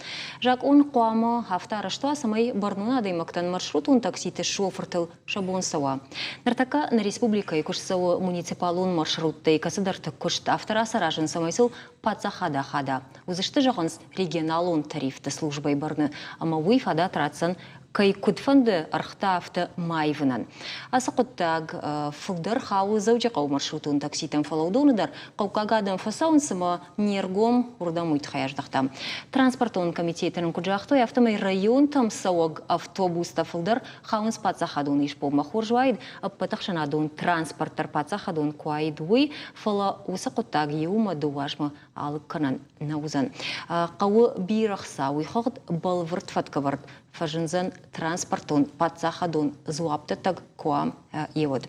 Закъон хъуамӕ афтӕ арӕзт уа, цӕмӕй бӕрнон адӕймӕгтӕн маршрутон такситы шофыртыл сӕ бон цӕуа. Ныртӕккӕ нӕ республикӕйы куыст цӕуы муниципалон маршруттӕй кӕцыдӕрты куыст афтӕ рацаразын, цӕмӕй сыл паддзахад ахада. Уыдзысты, зӕгъынц, регионалон тарифты службӕйы бӕрны ӕмӕ уый фадат ратдзӕн, кӕй куыд фӕнды ӕргътӕ афтӕ ма ивынӕн. Ацы хъуыддаг фылдӕр хауы Дзӕуджыхъӕуы маршрутон такситӕм, фӕлӕ уыдоны дӕр хъӕуккаг адӕм фӕцӕуынц ӕмӕ не ргом уырдӕм уый тыххӕй аздӕхтам. Транспортон комитеты нын куыд загътой, афтӕмӕй районтӕм цӕуӕг автобустӕ фылдӕр хауынц паддзахадон исбонмӕ. Хорз уаид, ӕппӕт ӕхсӕнадон транспорт дӕр паддзахадон куы уаид, уый, фӕлӕ уыцы хъуыддаг иумӕ дыууӕ азмӕ алыг кӕнӕн нӕ уыдзӕн. Хъӕуы бирӕ хца, уый хыгъд бӕлвырд фӕткӕвӕрд фӕзындзӕн транспортон паддзахадон дзуапдӕттӕг куы уа, уӕд.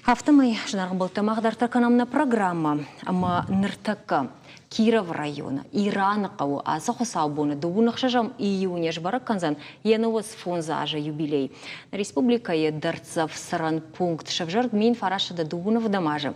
Афтӕмӕй, зынаргъ ӕмбӕлттӕ, мах дарддӕр кӕнӕм нӕ программӕ ӕмӕ ныртӕккӕ Кировы районы Ираны хъӕуы ацы хуыцаубоны дыууын ӕхсӕзӕм июня сбӕрӕг кӕндзӕн йӕ 95 азы юбилей. Нӕ республикӕйы дӕрддзӕф цӕрӕн пункт сӕвзӕрд 1909 ӕвдӕм азы.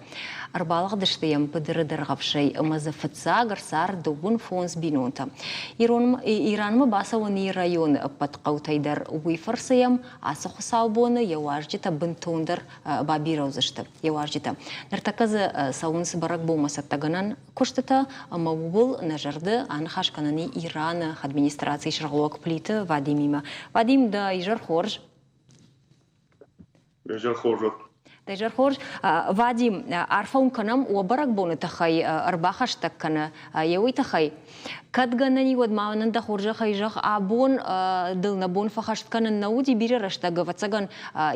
Ӕрбалыгъдысты йӕм быдыры дӕргъӕвсӕй ӕмӕ дзы фыццаг ӕрцард дыууын фондз бинонтӕ. Иранмӕ бацӕуӕн и районы ӕппӕт хъӕутӕй дӕр. Уый фӕрцы йӕм ацы хуыцаубоны йӕ уазджытӕ бынтондӕр бабирӕ уыдзысты йӕ уазджытӕ. Ныртӕккӕ дзы цӕуынц бӕрӕгбонмӕ цӕттӕгӕнӕн куыстытӕ ӕмӕ ууыл нӕ зӕрды аныхас кӕнӕн Ираны администрацийы сӕргълӕууӕг Плиты Вадимимӕ. Вадим, дӕ изӕр хорз. Изӕр хорз. Дӕ изӕр хорз. Вадим, арфӕ уын кӕнӕм уӕ бӕрӕгбоны тыххӕй ӕрбахӕстӕг кӕны йӕ уый тыххӕй. Кӕд гӕнӕн и, уӕд ма нын дӕ хорзӕхӕй зӕгъ, абон дыл нӕ бон фӕхӕст кӕнын нӕ уыди бирӕ рӕстӕг, ӕвӕццӕгӕн,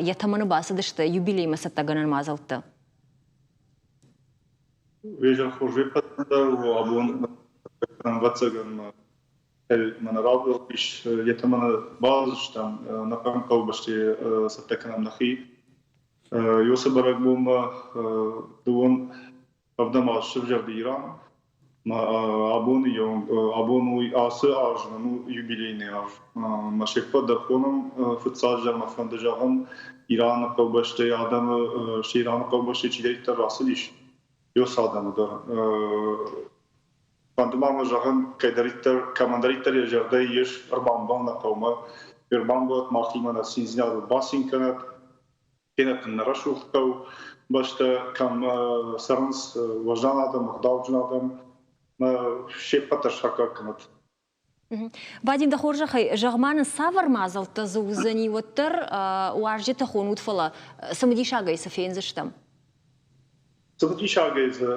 йӕ тӕмӕны бацыдысты юбилеймӕ цӕттӕгӕнӕн мадзӕлттӕ. Изӕр хорз дӕр у абон, ӕвӕццӕгӕн, мӕнӕ ралӕудис, йӕ тӕмӕны бацыдыстӕм, нӕхъӕн хъӕубӕсты цӕттӕ кӕнӕм нӕхи. Уыцы бӕрӕгбонмӕ дыууын ӕвдӕм аз сывзӕрди Иран. Абоны абон уый ацы аз нын у юбилейный аз. Мӕ се ппӕт дӕр хонӕм фыццаджы мӕ фӕнды зӕгъын, Ираны хъӕубӕстӕй адӕмы, стӕй Ираны хъӕубӕстӕй чидӕриддӕр рацыдис, уыцы адӕмы дӕр. Фӕнды ма мӕ зӕгъын, кӕддӕриддӕр, кӕмӕндӕриддӕр йӕ зӕрдӕйы ис ӕрбамбал нӕ хъӕумӕ, ӕрбамбӕлӕт махимӕ нӕ циндзинадыл бацин кӕнӕт, кенӕ нӕ рӕсугъд хъӕу бӕстӕ кӕм цӕрынц уӕздан адӕм, ӕгъдауджын адӕм, се ппӕт дӕр саккаг кӕнӕт. Вадим, дӕ хорзӕхӕй, зӕгъ-ма нын, цавӕр мадзӕлттӕ дзы уыдзӕни, уӕддӕр уазджытӕ хонут, фӕлӕ цымыдисагӕй цы фендзыстӕм? Цымыдисагӕй дзы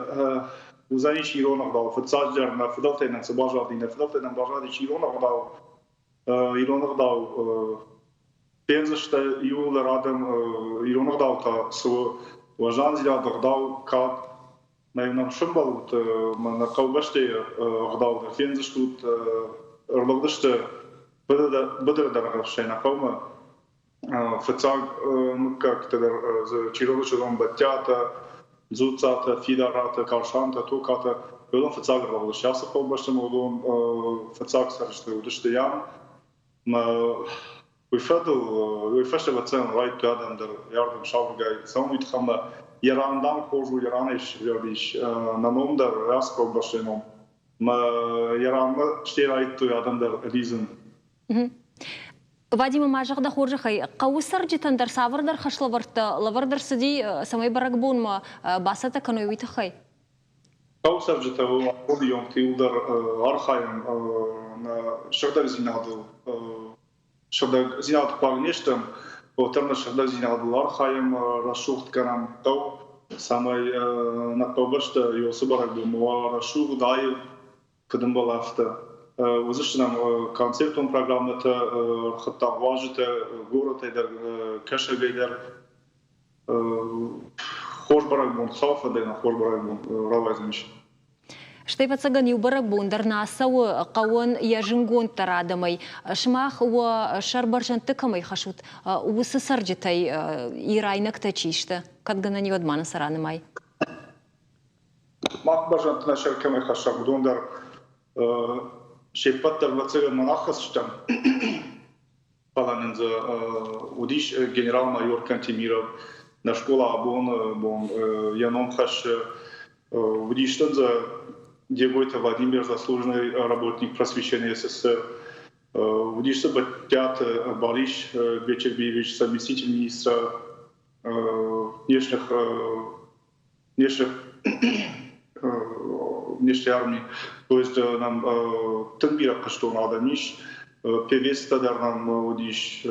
уыдзӕнис ирон ӕгъдау. Фыццаджыдӕр нӕ фыдӕлтӕй нӕм цы баззади, нӕ фыдӕлтӕй нӕм баззадис ирон ӕгъдау. Ирон ӕгъдау фендзысты иууылдӕр адӕм, ирон ӕгъдау та цы у, уӕздандзинад, ӕгъдау, кад. Мӕ нӕм сӕмбӕлут, мӕнӕ хъӕубӕстӕйы ӕгъдау дӕр фендзыстут, ӕрлыгъдысты быдыры дӕргъӕвсӕй нӕ хъӕумӕ. Фыццаг мыггӕгтӕ дӕр дзы Чиролы Бӕттиатӕ, Дзуццатӕ, Фидаратӕ, Карсантӕ, Токатӕ, уыдон фыццаг ӕрлыгъдысты ацы хъӕубӕстӕм, уыдон фыццаг цӕрджытӕ уыдысты ам. Мӕ уый фӕдыл, уый фӕстӕ ӕвӕццӕгӕн райдыдтой адӕм дӕр ардӕм сабыргай цӕуын, уый тыххӕй ӕмӕ йӕ ран, дам, хорз у, йӕ ранӕй сывзӕрдис нӕ ном дӕр, ацы хъӕубӕсты ном. Мӕ йӕ ранмӕ стӕй райдыдтой адӕм дӕр лидзын. Вадимы ма зӕгъ дӕ хорзӕхӕй, хъӕуы цӕрджытӕн дӕр цавӕрдӕр хӕслӕвӕрдтӕ лӕвӕрд ӕрцыди, цӕмӕй бӕрӕгбонмӕ бацӕттӕ кӕной, уый тыххӕй? Хъӕуы цӕрджытӕ абоны онг иуылдӕр архайӕм нӕ сыгъдӕгдзинадыл. Сыгъдӕгдзинад хъуаг не стӕм, уӕддӕр нӕ сыгъдӕгдзинадыл архайӕм, рӕсугъд кӕнӕм хъӕу, цӕмӕй нӕ хъӕубӕстӕ уыцы бӕрӕгбонмӕ уа рӕсугъд, аив, куыд ӕмбӕлы, афтӕ. Уыдзысты нӕм концертон программӕтӕ, ӕрхуыдтам уазджытӕ горӕтӕй дӕр, кӕсӕгӕй дӕр. Хорз бӕрӕгбон, Хуыцауы фӕндӕй нӕ хорз бӕрӕгбон рауайдзӕнис. Стӕй, ӕвӕццӕгӕн, иу бӕрӕгбон дӕр нӕ цӕуы хъӕуӕн йӕ зынгонддӕр адӕмӕй. Сымах уӕ сӕр бӕрзӕндты кӕмӕй хӕссут, уыцы цӕрджытӕй ирайнӕгтӕ чи сты? Кӕд гӕнӕн и, уӕд ма нын сӕ ранымай. Мах бӕрзӕндты нӕ сӕр кӕмӕй хӕссӕм, уыдон дӕр се ппӕт дӕр, ӕвӕццӕгӕн, мӕн аххӕсдзыстӕм. Фӕлӕ нын дзы уыдис генерал-майор Кантемиров. Нӕ скъола абоны бон йӕ ном хӕссы. Уыдис нын дзы Дегойты Владимир, заслуженный работник просвещения СССР. Уыдис дзы Бӕттиаты Барис Бечербиевич, заместитель министра внешних внешних внешней армии. То есть нам тынг бирӕ хъуыстон адӕм ис, певецтӕ дӕр нӕм уыдис,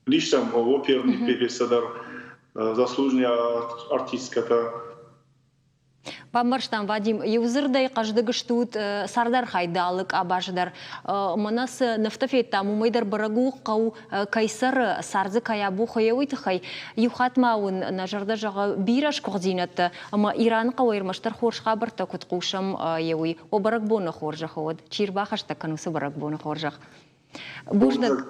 уыдис сӕм оперный певецтӕ дӕр, заслуженные артисткӕтӕ. Бамбӕрстам, Вадим, иу дзырдӕй хъӕздыг стут цардархайды алы къабазы дӕр. Мӕнӕ цы нывтӕ федтам, уымӕй дӕр бӕрӕг у, хъӕу кӕй цӕры, цард дзы кӕй абухы, уый тыххӕй. Иу хатт ма уын нӕ зӕрдӕ зӕгъы бирӕ сгуыхтдзинӕдтӕ ӕмӕ Ираны хъӕуӕй ӕрмӕстдӕр хорз хабӕрттӕ куыд хъусӕм, йе уый. О бӕрӕгбоны хорзӕх уӕд, чи рбахӕстӕг кӕны уыцы бӕрӕгбоны хорзӕх. Бузныг.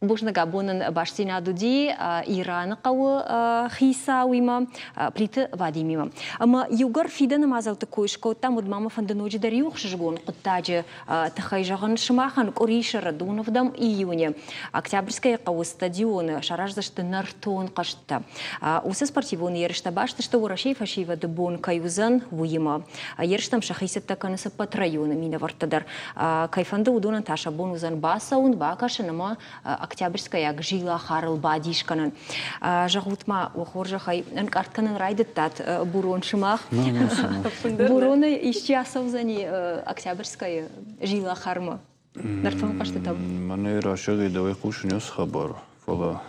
Бузныг, абон нын бастдзинад уыди Ираны хъӕуы хицауимӕ, Плиты Вадимимӕ. Ӕмӕ иугӕр фидӕны мадзӕлтты кой скодтам, уӕд ма мӕ фӕнды ноджыдӕр иу ӕхсызгон хъуыддаджы тыххӕй зӕгъын сымахӕн къуырисӕры донывдӕм июне Октябрьскӕйы хъӕуы стадионы сараздзысты нӕртон хъӕзтытӕ. Уыцы спортивон ерыстӕ баст сты Уӕрӕсейы фӕсивӕды бон кӕй уыдзӕн, уыимӕ. Ерыстӕм сӕхи цӕттӕ кӕнынц ӕппӕт районы минӕвӕрттӕ дӕр. Кӕй фӕнды, уыдонӕн та сӕ бон уыдзӕн бацӕуын, бакӕсын ӕмӕ Октябрьскӕйаг зилахарыл бадис кӕнын. Зӕгъут-ма, уӕ хорзӕхӕй, ӕнкъард кӕнын райдыдтат Бурон сымах? Буроны исчи ацӕудзӕни Октябрьскӕйы зилахармӕ? Нӕртон хъӕзтытӕм? Мӕнӕ рӕсӕгӕй дӕуӕй хъусын ацы хабар, фӕлӕ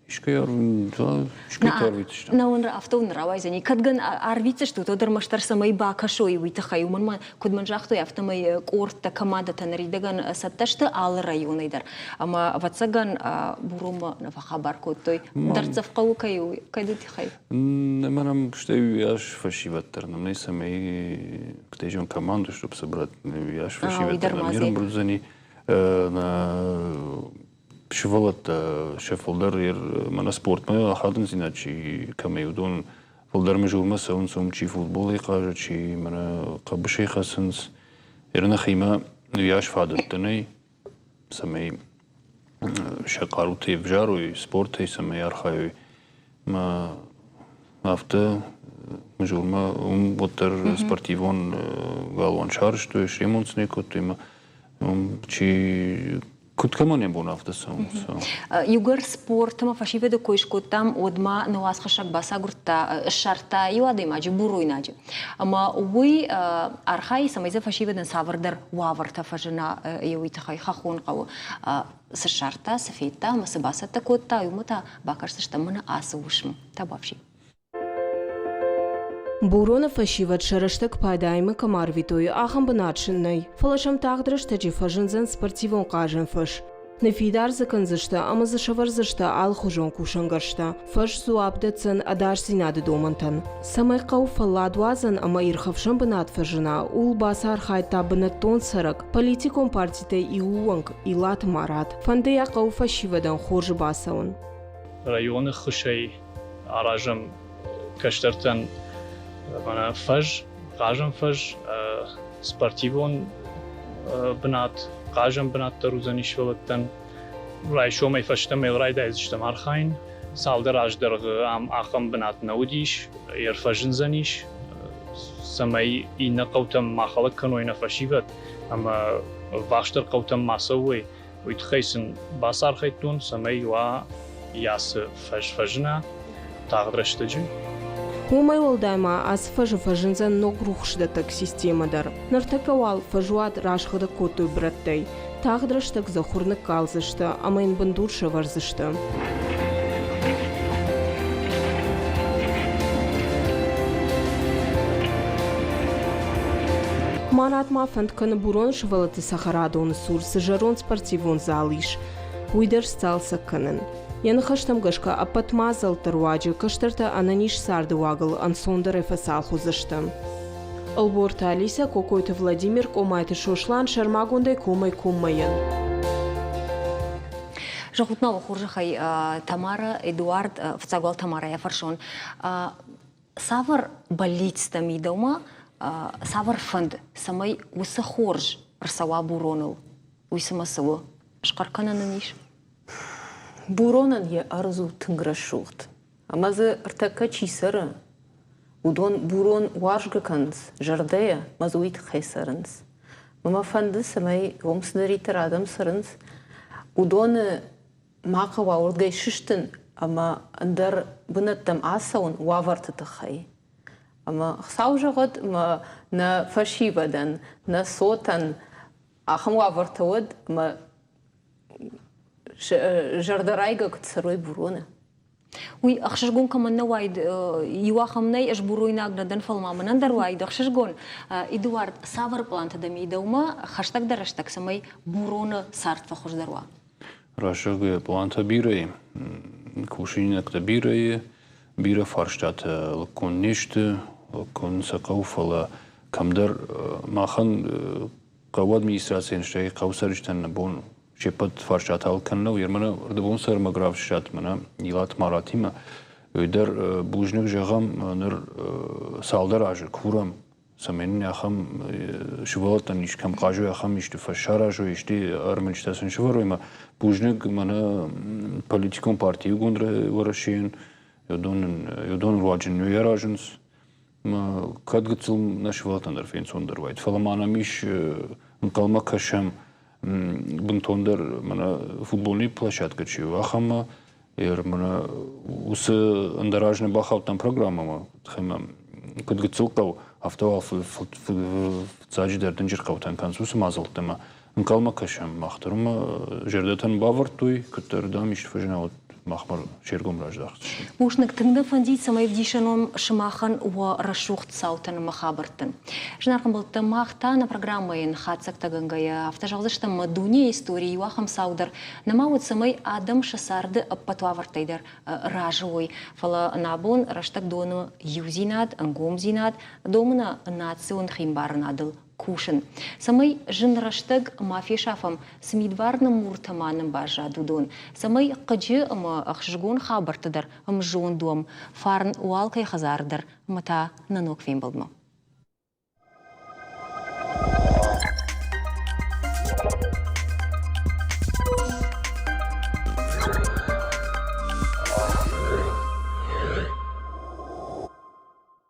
искӕй арвитдзыстӕм. Нӕ уын афтӕ уын рауайдзӕни. Кӕд гӕн арвитдзыстут, уӕд ӕрмӕстдӕр цӕмӕй бакӕсой, уый тыххӕй. Уымӕн ма, куыд мын загътой, афтӕмӕй къордтӕ, командӕтӕ ныридӕгӕн цӕттӕ сты алы районӕй дӕр. Ӕмӕ, ӕвӕццӕгӕн, Буроммӕ нӕ фӕхабар кодтой. Дӕрддзӕф хъӕуы кӕй у, кӕд уый тыххӕй? Мӕнӕ стӕй уыйас фӕсивӕд дӕр нӕм нӕй, цӕмӕй куыд команду, чтобы собрать уыйас фӕсивӕд дӕр нӕм не рӕмбырд уыдзӕни. Сывӕллӕттӕ сӕ фылдӕр мӕнӕ спортмӕ ахадындзинад чи кӕмӕй, уыдон фылдӕр мызурмӕ цӕуынц, уым чи футболӕй хъазы, чи мӕнӕ хъӕбысӕй хӕцынц. Ир нӕхимӕ уыйас фадӕттӕ нӕй, цӕмӕй сӕ хъарутӕ ӕвзарой, спортӕй цӕмӕй архайой. Мӕ афтӕ мызурмӕ уым уӕддӕр спортивон галуан сарӕзтой, сремонт сын кодтой ӕмӕ уым чи куыд кӕмӕн йӕ бон афтӕ цӕуын. Иугӕр спорт ӕмӕ фӕсивӕды кой скодтам, уӕд ма нӕ уацхӕссӕг бацагуырдта, ссардта иу адӕймаджы буройнаджы. Ӕмӕ уый архайы, цӕмӕй дзы фӕсивӕдӕн цавӕрдӕр уавӕртӕ фӕзына, уый тыххӕй хӕххон хъӕуы. Цы ссардта, цы федта ӕмӕ цы бацӕттӕ кодта, уымӕ та бакӕсдзыстӕм мӕнӕ ацы уысм. Табуафси. Буроны фӕсивӕд сӕ рӕстӕг пайдаимӕ кӕм арвитой, ахӕм бынат сын нӕй. Фӕлӕ сӕм тагъд рӕстӕджы фӕзындзӕн спортивон хъазӕн фӕз. Ныффидар дзы кӕндзысты ӕмӕ дзы сӕвӕрдзысты алыхуызон кусӕнгӕрзтӕ. Фӕз дзуапп дӕтдзӕн ӕдасдзинады домӕнтӕн. Цӕмӕй хъӕу фӕлладуадзӕн ӕмӕ ирхӕфсӕн бынат фӕзына, ууыл бацархайдта бынӕттон цӕрӕг, политикон партитӕй иуы уӕнг Илаты Марат. Фӕнды йӕ хъӕуы фӕсивӕдӕн хорзы бацӕуын. Районы ххуысӕй аразӕм кӕстӕртӕн мӕнӕ фӕз, хъазӕн фӕз, спортивон бынат, хъазӕн бынат дӕр уыдзӕни сывӕллӕттӕн. Райсомӕй фӕстӕмӕ йыл райдайдзыстӕм архайын. Цалдӕр аз дӕргъы ам ахӕм бынат нӕ уыдис, ӕрфӕзындзӕнис, цӕмӕй иннӕ хъӕутӕм ма хӕлӕг кӕной нӕ фӕсивӕд ӕмӕ ӕввахсдӕр хъӕутӕм ма цӕуой, Уый тыххӕй сын бацархайдтон, цӕмӕй уа йацы фӕз фӕзына тагъд рӕстӕджы. Уымӕй уӕлдай ма ацы фӕзы фӕзындзӕн ног рухсдӕттӕг системӕ дӕр. Ныртӕккӕ уал фӕзуат расыгъдӕг кодтой брӕттӕй. Тагъд рӕстӕг дзы хур ныккалдзысты ӕмӕ йын бындур сӕвӕрдзысты. Марат ма фӕнд кӕны Бурон сывӕллӕтты цӕхӕрадоны цур цы зӕронд спортивон зал ис, уый дӕр сцалцӕг кӕнын. Йӕ ныхӕстӕм гӕсгӕ, ӕппӕт мадзӕлтты руаджы кӕстӕртӕ ӕнӕниз царды уагыл ӕнцондӕрӕй фӕцалх уыдзысты. Ӕлборты Алисӕ, Кокойты Владимир, Къомайты Сослан сӕрмагондӕй комӕй-коммӕйӕн. Зӕгъут ма уӕ хорзӕхӕй, Тамара, Эдуард, фыццаг уал Тамарӕйӕ фӕрсон. Цавӕр бӕллицтӕ мидӕмӕ, цавӕр фӕнд, цӕмӕй уыцы хорз ӕрцӕуа Буроныл? Уый цымӕ цы у? Схъӕр кӕнӕн ын ис? Буронӕн йӕ ӕрдз у тынг рӕсугъд. Ӕмӕ дзы ӕртӕккӕ чи цӕры, уыдон Бурон уарзгӕ кӕнынц зӕрдӕйӕ ӕмӕ дзы уый тыххӕй цӕрынц. Мӕ фӕнды, цӕмӕй уым цыдӕриддӕр адӕм цӕрынц, уыдоны ма хъӕуа уырдыгӕй сыстын ӕмӕ ӕндӕр бынӕттӕм ацӕуын уавӕрты тыххӕй. Ӕмӕ Хуыцау зӕгъӕд, ӕмӕ нӕ фӕсивӕдӕн, нӕ цотӕн ахӕм уавӕртӕ уӕд, ӕмӕ зӕрдӕрайгӕ куыд цӕрой Буроны. Уый ӕхсызгон кӕмӕн нӕ уаид, иу ахӕм нӕй, ӕз буройнаг нӕ дӕн, фӕлӕ ма мӕнӕн дӕр уаид ӕхсызгон. Эдуард, цавӕр пълантӕ дӕм и дӕумӕ хӕстӕгдӕр рӕстӕг, цӕмӕй Буроны цард фӕхуыздӕр уа? Рӕсугъд пълантӕ бирӕ и, кусинӕгтӕ бирӕ и, бирӕ фарстатӕ лыггонд не сты, лыггонд сӕ хъӕуы, фӕлӕ кӕмдӕр махӕн хъӕуы администрацийӕн, стӕй хъӕуы цӕрджытӕн нӕ бон Се ппӕт фарстатӕ ал кӕнын нӕу. Ермӕнӕ ӕрдӕбон цы ӕрмӕг равзӕрстат мӕнӕ Илат Маратимӕ, уый дӕр бузныг зӕгъӕм, ныр цалдӕр азы курӕм, цӕмӕй нын ахӕм сывӕллӕттӕн ис кӕм хъазой, ахӕм исты фӕз саразой, исты ӕрмӕджытӕ сын сӕвӕрой ӕмӕ бузныг мӕнӕ политикон парти Иугонд Уӕрӕсейӕн, уыдон руаджы нӕ аразынц. Кӕд гыццыл нӕ сывӕллӕттӕн дӕр фенцондӕр уаид, фӕлӕ ма нӕм ис ӕнхъӕлмӕ кӕсӕм бынтондӕр мӕнӕ футбольный площадкӕ чи у, ахӕммӕ. Мӕнӕ уыцы ӕндӕр аз нӕ бахаудтам программӕмӕ, тыххӕй куыд гыццыл хъӕу, афтӕ уал фыццаджыдӕр дынджыр хъӕутӕн кӕнынц уыцы мадзӕлттӕ ӕмӕ ӕнхъӕлмӕ кӕсӕм мах дӕр уымӕ зӕрдӕтӕн бавӕрдтой, куыддӕр, дам, исты фӕзына, уӕд махмӕ се ргом раздахдзысты. Бузныг, тынг нӕ фӕндид, цӕмӕй ӕвдисӕн уӕм сымахӕн уӕ рӕсугъд цаутӕн ӕмӕ хабӕрттӕн. Зынаргъ ӕмбӕлттӕ, мах та нӕ программӕйӕн хатдзӕгтӕгӕнгӕйӕ афтӕ зӕгъдзыстӕм, мӕ дунейы историйы иу ахӕм цау дӕр нӕма уыд, цӕмӕй адӕм сӕ царды ӕппӕт уавӕртӕй дӕр разы уой, фӕлӕ нӕ абон рӕстӕг доны иудзинад, ӕнгомдзинад домы нӕ национ химбарынадыл кусын, цӕмӕй зын рӕстӕг ма фесафӕм, цы мидварны муртӕ ма нын баззад, уыдон, цӕмӕй хъыджы ӕмӕ ӕхсызгон хабӕртты дӕр ӕмзонд уӕм, фарн уӕ алкӕй хӕдзары дӕр ӕмӕ та нӕ ног фембӕлдмӕ.